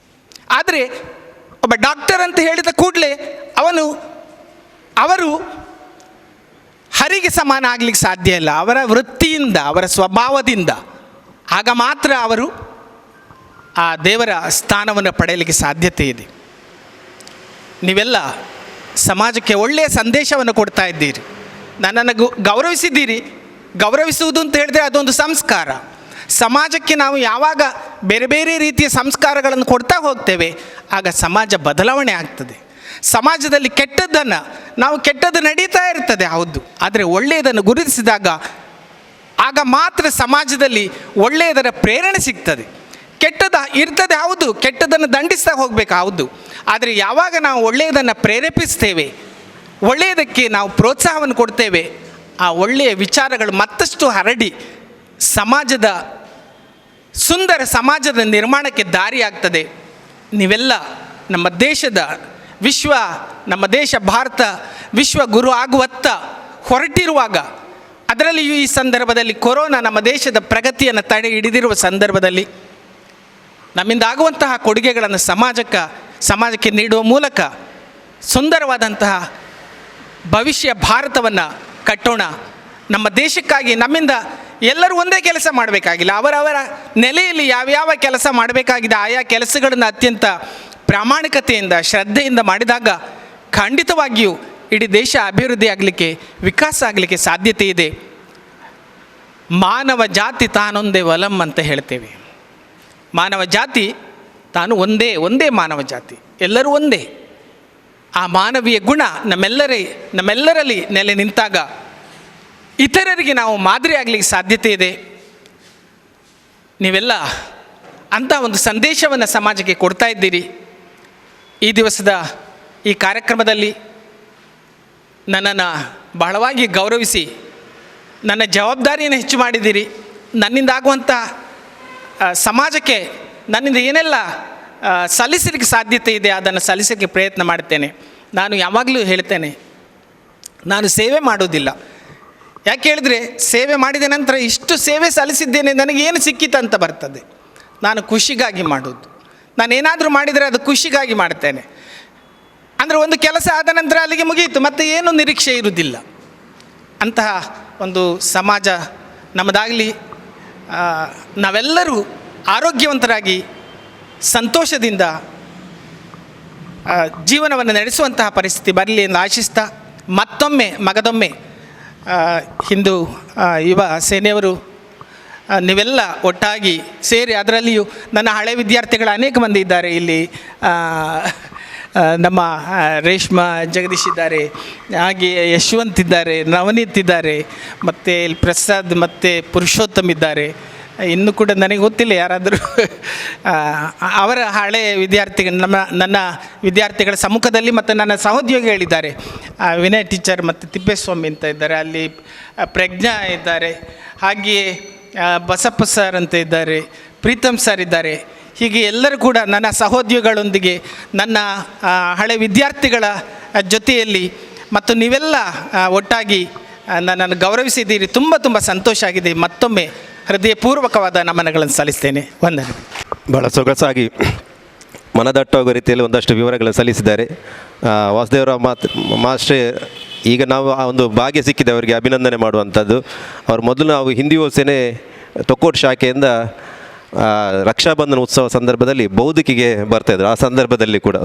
ಆದರೆ ಒಬ್ಬ ಡಾಕ್ಟರ್ ಅಂತ ಹೇಳಿದ ಕೂಡಲೇ ಅವರು ಹರಿಗೆ ಸಮಾನ ಆಗಲಿಕ್ಕೆ ಸಾಧ್ಯ ಇಲ್ಲ. ಅವರ ವೃತ್ತಿಯಿಂದ, ಅವರ ಸ್ವಭಾವದಿಂದ ಆಗ ಮಾತ್ರ ಅವರು ಆ ದೇವರ ಸ್ಥಾನವನ್ನು ಪಡೆಯಲಿಕ್ಕೆ ಸಾಧ್ಯತೆ ಇದೆ. ನೀವೆಲ್ಲ ಸಮಾಜಕ್ಕೆ ಒಳ್ಳೆಯ ಸಂದೇಶವನ್ನು ಕೊಡ್ತಾ ಇದ್ದೀರಿ, ನನ್ನನ್ನು ಗೌರವಿಸಿದ್ದೀರಿ. ಗೌರವಿಸುವುದು ಅಂತ ಹೇಳಿದರೆ ಅದೊಂದು ಸಂಸ್ಕಾರ. ಸಮಾಜಕ್ಕೆ ನಾವು ಯಾವಾಗ ಬೇರೆ ಬೇರೆ ರೀತಿಯ ಸಂಸ್ಕಾರಗಳನ್ನು ಕೊಡ್ತಾ ಹೋಗ್ತೇವೆ, ಆಗ ಸಮಾಜ ಬದಲಾವಣೆ ಆಗ್ತದೆ. ಸಮಾಜದಲ್ಲಿ ಕೆಟ್ಟದ್ದನ್ನು ನಾವು, ಕೆಟ್ಟದ್ದು ನಡೀತಾ ಇರ್ತದೆ ಹೌದು, ಆದರೆ ಒಳ್ಳೆಯದನ್ನು ಗುರುತಿಸಿದಾಗ ಆಗ ಮಾತ್ರ ಸಮಾಜದಲ್ಲಿ ಒಳ್ಳೆಯದರ ಪ್ರೇರಣೆ ಸಿಗ್ತದೆ. ಕೆಟ್ಟದ್ದು ಇರ್ತದೆ ಹೌದು, ಕೆಟ್ಟದ್ದನ್ನು ದಂಡಿಸ್ತಾ ಹೋಗಬೇಕು ಹೌದು, ಆದರೆ ಯಾವಾಗ ನಾವು ಒಳ್ಳೆಯದನ್ನು ಪ್ರೇರೇಪಿಸ್ತೇವೆ, ಒಳ್ಳೆಯದಕ್ಕೆ ನಾವು ಪ್ರೋತ್ಸಾಹವನ್ನು ಕೊಡ್ತೇವೆ, ಆ ಒಳ್ಳೆಯ ವಿಚಾರಗಳು ಮತ್ತಷ್ಟು ಹರಡಿ ಸಮಾಜದ ಸುಂದರ ಸಮಾಜದ ನಿರ್ಮಾಣಕ್ಕೆ ದಾರಿಯಾಗ್ತದೆ. ನೀವೆಲ್ಲ ನಮ್ಮ ದೇಶದ ವಿಶ್ವ, ನಮ್ಮ ದೇಶ ಭಾರತ ವಿಶ್ವ ಗುರು ಆಗುವತ್ತ ಹೊರಟಿರುವಾಗ, ಅದರಲ್ಲಿಯೂ ಈ ಸಂದರ್ಭದಲ್ಲಿ ಕೊರೋನಾ ನಮ್ಮ ದೇಶದ ಪ್ರಗತಿಯನ್ನು ತಡೆ ಹಿಡಿದಿರುವ ಸಂದರ್ಭದಲ್ಲಿ ನಮ್ಮಿಂದ ಆಗುವಂತಹ ಕೊಡುಗೆಗಳನ್ನು ಸಮಾಜಕ್ಕೆ ನೀಡುವ ಮೂಲಕ ಸುಂದರವಾದಂತಹ ಭವಿಷ್ಯ ಭಾರತವನ್ನು ಕಟ್ಟೋಣ. ನಮ್ಮ ದೇಶಕ್ಕಾಗಿ ನಮ್ಮಿಂದ ಎಲ್ಲರೂ ಒಂದೇ ಕೆಲಸ ಮಾಡಬೇಕಾಗಿಲ್ಲ, ಅವರವರ ನೆಲೆಯಲ್ಲಿ ಯಾವ್ಯಾವ ಕೆಲಸ ಮಾಡಬೇಕಾಗಿದೆ ಆಯಾ ಕೆಲಸಗಳನ್ನು ಅತ್ಯಂತ ಪ್ರಾಮಾಣಿಕತೆಯಿಂದ ಶ್ರದ್ಧೆಯಿಂದ ಮಾಡಿದಾಗ ಖಂಡಿತವಾಗಿಯೂ ಇಡೀ ದೇಶ ಅಭಿವೃದ್ಧಿ ಆಗಲಿಕ್ಕೆ, ವಿಕಾಸ ಆಗಲಿಕ್ಕೆ ಸಾಧ್ಯತೆ ಇದೆ. ಮಾನವ ಜಾತಿ ತಾನೊಂದೇ ವಲಂ ಅಂತ ಹೇಳ್ತೇವೆ. ಮಾನವ ಜಾತಿ ತಾನು ಒಂದೇ, ಒಂದೇ ಮಾನವ ಜಾತಿ, ಎಲ್ಲರೂ ಒಂದೇ. ಆ ಮಾನವೀಯ ಗುಣ ನಮ್ಮೆಲ್ಲರಲ್ಲಿ ನೆಲೆ ನಿಂತಾಗ ಇತರರಿಗೆ ನಾವು ಮಾದರಿ ಆಗಲಿಕ್ಕೆ ಸಾಧ್ಯತೆ ಇದೆ. ನೀವೆಲ್ಲ ಅಂಥ ಒಂದು ಸಂದೇಶವನ್ನು ಸಮಾಜಕ್ಕೆ ಕೊಡ್ತಾ ಇದ್ದೀರಿ. ಈ ದಿವಸದ ಈ ಕಾರ್ಯಕ್ರಮದಲ್ಲಿ ನನ್ನನ್ನು ಬಹಳವಾಗಿ ಗೌರವಿಸಿ ನನ್ನ ಜವಾಬ್ದಾರಿಯನ್ನು ಹೆಚ್ಚು ಮಾಡಿದ್ದೀರಿ. ನನ್ನಿಂದ ಆಗುವಂಥ ಸಮಾಜಕ್ಕೆ ನನ್ನಿಂದ ಏನೆಲ್ಲ ಸಲ್ಲಿಸಲಿಕ್ಕೆ ಸಾಧ್ಯತೆ ಇದೆ ಅದನ್ನು ಸಲ್ಲಿಸೋಕ್ಕೆ ಪ್ರಯತ್ನ ಮಾಡ್ತೇನೆ. ನಾನು ಯಾವಾಗಲೂ ಹೇಳ್ತೇನೆ, ನಾನು ಸೇವೆ ಮಾಡೋದಿಲ್ಲ. ಯಾಕೆ ಹೇಳಿದರೆ ಸೇವೆ ಮಾಡಿದ ನಂತರ ಇಷ್ಟು ಸೇವೆ ಸಲ್ಲಿಸಿದ್ದೇನೆ, ನನಗೇನು ಸಿಕ್ಕಿತಂತ ಬರ್ತದೆ. ನಾನು ಖುಷಿಗಾಗಿ ಮಾಡೋದು. ನಾನೇನಾದರೂ ಮಾಡಿದರೆ ಅದು ಖುಷಿಗಾಗಿ ಮಾಡ್ತೇನೆ. ಅಂದರೆ ಒಂದು ಕೆಲಸ ಆದ ನಂತರ ಅಲ್ಲಿಗೆ ಮುಗಿಯಿತು, ಮತ್ತೆ ಏನೂ ನಿರೀಕ್ಷೆ ಇರುವುದಿಲ್ಲ. ಅಂತಹ ಒಂದು ಸಮಾಜ ನಮ್ಮದಾಗಲಿ. ನಾವೆಲ್ಲರೂ ಆರೋಗ್ಯವಂತರಾಗಿ ಸಂತೋಷದಿಂದ ಜೀವನವನ್ನು ನಡೆಸುವಂತಹ ಪರಿಸ್ಥಿತಿ ಬರಲಿ ಎಂದು ಆಶಿಸ್ತಾ ಮತ್ತೊಮ್ಮೆ ಮಗದೊಮ್ಮೆ ಹಿಂದೂ ಯುವ ಸೇನೆಯವರು ನೀವೆಲ್ಲ ಒಟ್ಟಾಗಿ ಸೇರಿ, ಅದರಲ್ಲಿಯೂ ನನ್ನ ಹಳೆ ವಿದ್ಯಾರ್ಥಿಗಳು ಅನೇಕ ಮಂದಿ ಇದ್ದಾರೆ ಇಲ್ಲಿ. ನಮ್ಮ ರೇಷ್ಮಾ ಜಗದೀಶ್ ಇದ್ದಾರೆ, ಹಾಗೆ ಯಶವಂತ್ ಇದ್ದಾರೆ, ನವನೀತ್ ಇದ್ದಾರೆ, ಮತ್ತು ಇಲ್ಲಿ ಪ್ರಸಾದ್ ಮತ್ತು ಪುರುಷೋತ್ತಮ್ ಇದ್ದಾರೆ. ಇನ್ನೂ ಕೂಡ ನನಗೆ ಗೊತ್ತಿಲ್ಲ ಯಾರಾದರೂ ಅವರ ಹಳೆ ವಿದ್ಯಾರ್ಥಿಗಳು ನನ್ನ ವಿದ್ಯಾರ್ಥಿಗಳ ಸಮ್ಮುಖದಲ್ಲಿ ಮತ್ತು ನನ್ನ ಸಹೋದ್ಯೋಗಿಗಳಿದ್ದಾರೆ. ವಿನಯ್ ಟೀಚರ್ ಮತ್ತು ತಿಪ್ಪೇಸ್ವಾಮಿ ಅಂತ ಇದ್ದಾರೆ, ಅಲ್ಲಿ ಪ್ರಜ್ಞಾ ಇದ್ದಾರೆ, ಹಾಗೆಯೇ ಬಸಪ್ಪ ಸರ್ ಅಂತ ಇದ್ದಾರೆ, ಪ್ರೀತಮ್ ಸರ್ ಇದ್ದಾರೆ. ಹೀಗೆ ಎಲ್ಲರೂ ಕೂಡ ನನ್ನ ಸಹೋದ್ಯೋಗಿಗಳೊಂದಿಗೆ, ನನ್ನ ಹಳೆ ವಿದ್ಯಾರ್ಥಿಗಳ ಜೊತೆಯಲ್ಲಿ ಮತ್ತು ನೀವೆಲ್ಲ ಒಟ್ಟಾಗಿ ನನ್ನನ್ನು ಗೌರವಿಸಿದ್ದೀರಿ. ತುಂಬ ತುಂಬ ಸಂತೋಷ ಆಗಿದೆ. ಮತ್ತೊಮ್ಮೆ ಹೃದಯಪೂರ್ವಕವಾದ ನಮನಗಳನ್ನು ಸಲ್ಲಿಸ್ತೇನೆ. ವಂದನೆ. ಬಹಳ ಸೊಗಸಾಗಿ ಮನದಟ್ಟಾಗುವ ರೀತಿಯಲ್ಲಿ ಒಂದಷ್ಟು ವಿವರಗಳನ್ನು ಸಲ್ಲಿಸಿದ್ದಾರೆ ವಾಸುದೇವರಾವ್ ಮಾಸ್ಟ್ರೇ. ಈಗ ನಾವು ಆ ಒಂದು ಭಾಗ್ಯ ಸಿಕ್ಕಿದೆ ಅವರಿಗೆ ಅಭಿನಂದನೆ ಮಾಡುವಂಥದ್ದು. ಅವರು ಮೊದಲು ನಾವು ಹಿಂದಿ ಸೇನೆ ತೊಕ್ಕೋಟ್ ಶಾಖೆಯಿಂದ ರಕ್ಷಾಬಂಧನ ಉತ್ಸವ ಸಂದರ್ಭದಲ್ಲಿ ಬೌದ್ಧಿಕಿಗೆ ಬರ್ತಾಯಿದ್ರು. ಆ ಸಂದರ್ಭದಲ್ಲಿ ಕೂಡ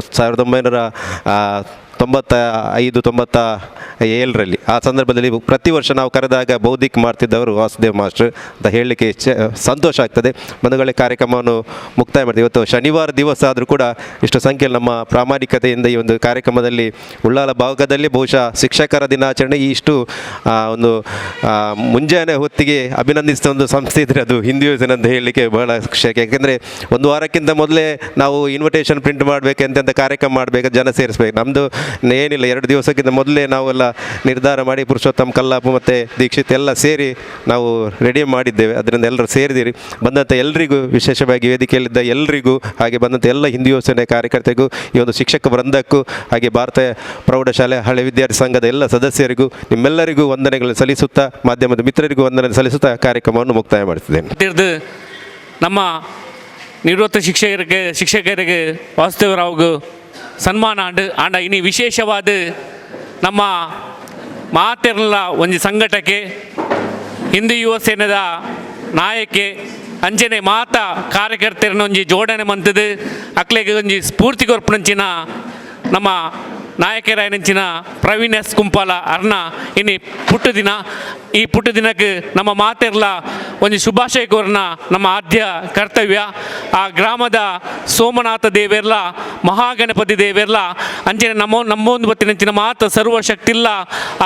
1995, 97ರಲ್ಲಿ ಆ ಸಂದರ್ಭದಲ್ಲಿ ಪ್ರತಿ ವರ್ಷ ನಾವು ಕರೆದಾಗ ಬೌದ್ಧಿಕ್ ಮಾಡ್ತಿದ್ದವರು ವಾಸುದೇವ್ ಮಾಸ್ಟರ್ ಅಂತ ಹೇಳಲಿಕ್ಕೆ ಸಂತೋಷ ಆಗ್ತದೆ. ಬಂಧುಗಳೇ, ಕಾರ್ಯಕ್ರಮವನ್ನು ಮುಕ್ತಾಯ ಮಾಡ್ತೀವಿ. ಇವತ್ತು ಶನಿವಾರ ದಿವಸ ಆದರೂ ಕೂಡ ಇಷ್ಟು ಸಂಖ್ಯೆಯಲ್ಲಿ ನಮ್ಮ ಪ್ರಾಮಾಣಿಕತೆಯಿಂದ ಈ ಒಂದು ಕಾರ್ಯಕ್ರಮದಲ್ಲಿ ಉಳ್ಳಾಲ ಭಾಗದಲ್ಲಿ ಬಹುಶಃ ಶಿಕ್ಷಕರ ದಿನಾಚರಣೆ ಈ ಇಷ್ಟು ಒಂದು ಮುಂಜಾನೆ ಹೊತ್ತಿಗೆ ಅಭಿನಂದಿಸಿದ ಒಂದು ಸಂಸ್ಥೆ ಇದ್ದರೆ ಅದು ಹಿಂದೂ ಯೋಜನೆ ಅಂತ ಹೇಳಲಿಕ್ಕೆ ಬಹಳ ಖುಷಿ. ಯಾಕೆಂದರೆ ಒಂದು ವಾರಕ್ಕಿಂತ ಮೊದಲೇ ನಾವು ಇನ್ವಿಟೇಷನ್ ಪ್ರಿಂಟ್ ಮಾಡಬೇಕು, ಎಂತೆಂಥ ಕಾರ್ಯಕ್ರಮ ಮಾಡಬೇಕು, ಜನ ಸೇರಿಸ್ಬೇಕು. ನಮ್ಮದು ಏನಿಲ್ಲ, 2 ದಿವಸಕ್ಕಿಂತ ಮೊದಲೇ ನಾವೆಲ್ಲ ನಿರ್ಧಾರ ಮಾಡಿ ಪುರುಷೋತ್ತಮ್ ಕಲ್ಲಾಪು ಮತ್ತು ದೀಕ್ಷಿತ್ ಎಲ್ಲ ಸೇರಿ ನಾವು ರೆಡಿ ಮಾಡಿದ್ದೇವೆ. ಅದರಿಂದ ಎಲ್ಲರೂ ಸೇರಿದಿರಿ. ಬಂದಂಥ ಎಲ್ರಿಗೂ, ವಿಶೇಷವಾಗಿ ವೇದಿಕೆಯಲ್ಲಿದ್ದ ಎಲ್ರಿಗೂ, ಹಾಗೆ ಬಂದಂಥ ಎಲ್ಲ ಹಿಂದೂ ಯೋಜನೆ ಕಾರ್ಯಕರ್ತರಿಗೂ, ಈ ಒಂದು ಶಿಕ್ಷಕ ವೃಂದಕ್ಕೂ, ಹಾಗೆ ಭಾರತ ಪ್ರೌಢಶಾಲೆ ಹಳೆ ವಿದ್ಯಾರ್ಥಿ ಸಂಘದ ಎಲ್ಲ ಸದಸ್ಯರಿಗೂ, ನಿಮ್ಮೆಲ್ಲರಿಗೂ ವಂದನೆಗಳನ್ನು ಸಲ್ಲಿಸುತ್ತಾ, ಮಾಧ್ಯಮದ ಮಿತ್ರರಿಗೂ ವಂದನೆ ಸಲ್ಲಿಸುತ್ತಾ ಕಾರ್ಯಕ್ರಮವನ್ನು ಮುಕ್ತಾಯ ಮಾಡುತ್ತಿದ್ದೇನೆ. ನಮ್ಮ ನಿವೃತ್ತ ಶಿಕ್ಷಕರಿಗೆ ವಾಸುದೇವರಾವ್ಗೆ ಸನ್ಮಾನ ಆಂಡ್ ಆಂಡ ಇನಿ ವಿಶೇಷವಾದ ನಮ್ಮ ಮಾತೆರ್ಲ ಒಂಜಿ ಸಂಘಟಕೆ ಹಿಂದೂ ಯುವ ಸೇನೆದ ನಾಯಕೆ ಅಂಚನೆ ಮಾತ ಕಾರ್ಯಕರ್ತರನ್ನ ಒಂಜಿ ಜೋಡಣೆ ಮಂತದು ಅಕ್ಲೆಗೆ ಒಂಜಿ ಸ್ಫೂರ್ತಿ ಕೊರ್ಪುನಂಚಿನ ನಮ್ಮ ನಾಯಕರಾಯನಂಚಿನ ಪ್ರವೀಣ್ ಎಸ್ ಕುಂಪಾಲ ಅರ್ಣ ಇನಿ ಪುಟ್ಟು ದಿನ. ಈ ಪುಟ್ಟು ದಿನಕ್ಕೆ ನಮ್ಮ ಮಾತೆರ್ಲ ಒಂಜಿ ಶುಭಾಶಯ ಕೋರ್ನ ನಮ್ಮ ಆದ್ಯ ಕರ್ತವ್ಯ. ಆ ಗ್ರಾಮದ ಸೋಮನಾಥ ದೇವೆರ್ಲ, ಮಹಾಗಣಪತಿ ದೇವೆರ್ಲ ಅಂಚನೆ ನಮ್ಮೊಂದು ಬತ್ತಿನಂಚಿನ ಮಾತ ಸರ್ವಶಕ್ತಿಲ್ಲ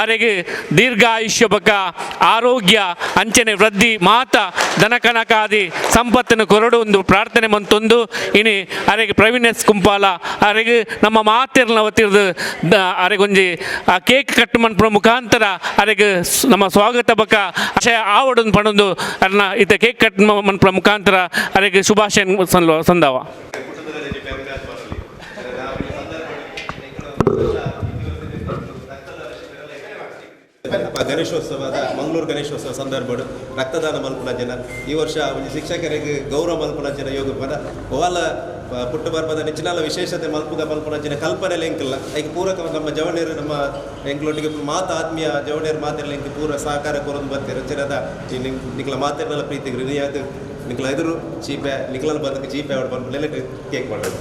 ಆರೆಗೆ ದೀರ್ಘ ಆಯುಷ್ಯ ಬಕ ಆರೋಗ್ಯ ಅಂಚನೆ ವೃದ್ಧಿ ಮಾತ ದನಕನಕಾದಿ ಸಂಪತ್ತನ್ನು ಕೊರಡು ಒಂದು ಪ್ರಾರ್ಥನೆ ಮಂತೊಂದು ಇನಿ ಅರೆಗೆ ಪ್ರವೀಣ್ ಎಸ್ ಕುಂಪಾಲ ಅರೆಗೆ ನಮ್ಮ ಮಾತೆರ್ನ ವತಿರ್ದು ಅರೆಗೊಂಜಿ ಆ ಕೇಕ್ ಕಟ್ಟು ಮನ್ಪುನ ಮುಖಾಂತರ ಅರೆಗೆ ನಮ್ಮ ಸ್ವಾಗತ ಬಕ ಆಶಯ ಆವಡೊಂದು ಪಣೊಂದು ಅರ್ನ ಇತ್ತ ಕೇಕ್ ಕಟ್ ಮನ್ಪುನ ಮುಖಾಂತರ ಅರೆಗೆ ಶುಭಾಶಯ ಸಂದವ. ಗಣೇಶೋತ್ಸವದ ಮಂಗಳೂರು ಗಣೇಶೋತ್ಸವ ಸಂದರ್ಭ ರಕ್ತದಾನ ಮಲ್ಪುನ ಜನ ಈ ವರ್ಷ ಒಂಜಿ ಶಿಕ್ಷಕರಿಗೆ ಗೌರವ ಮಲ್ಪುನ ಜನ ಯೋಗ ಪದ ಓಲ ಪುಟ್ಟು ಪರ್ಬದ ನೆಚ್ಚಿನಲ್ಲ ವಿಶೇಷತೆ ಮಲ್ಪುಗ ಮಲ್ಪುನ ಜನ ಕಲ್ಪನೆ ಎಂಕಿಲ್ಲ. ಐಕ್ ಪೂರಕ ನಮ್ಮ ಜವಣೇರು ನಮ್ಮ ಎಂಕ್ಲೊಟ್ಟಿಗೆ ಮಾತ ಆತ್ಮೀಯ ಜವಣೇರು ಮಾತೆಲ್ಲ ಎಂಕ್ ಪೂರ ಸಹಕಾರ ಕೊರೊಂದು ಬರ್ತೀರ ಅಂಚಿನದ ಈ ನಿಕ್ಲ ಮಾತೆರ್ನೆಲ್ಲ ಪ್ರೀತಿಗೆ ಋಣಿಯಾದ ನಿಕ್ಲ ಎದುರು ಚೀಪೆ ನಿಕ್ಲನ ಬಂದಕ್ಕೆ ಚೀಪೆ ಅವಳು ಬಂದು ಕೇಕ್ ಮಾಡಬೇಕು.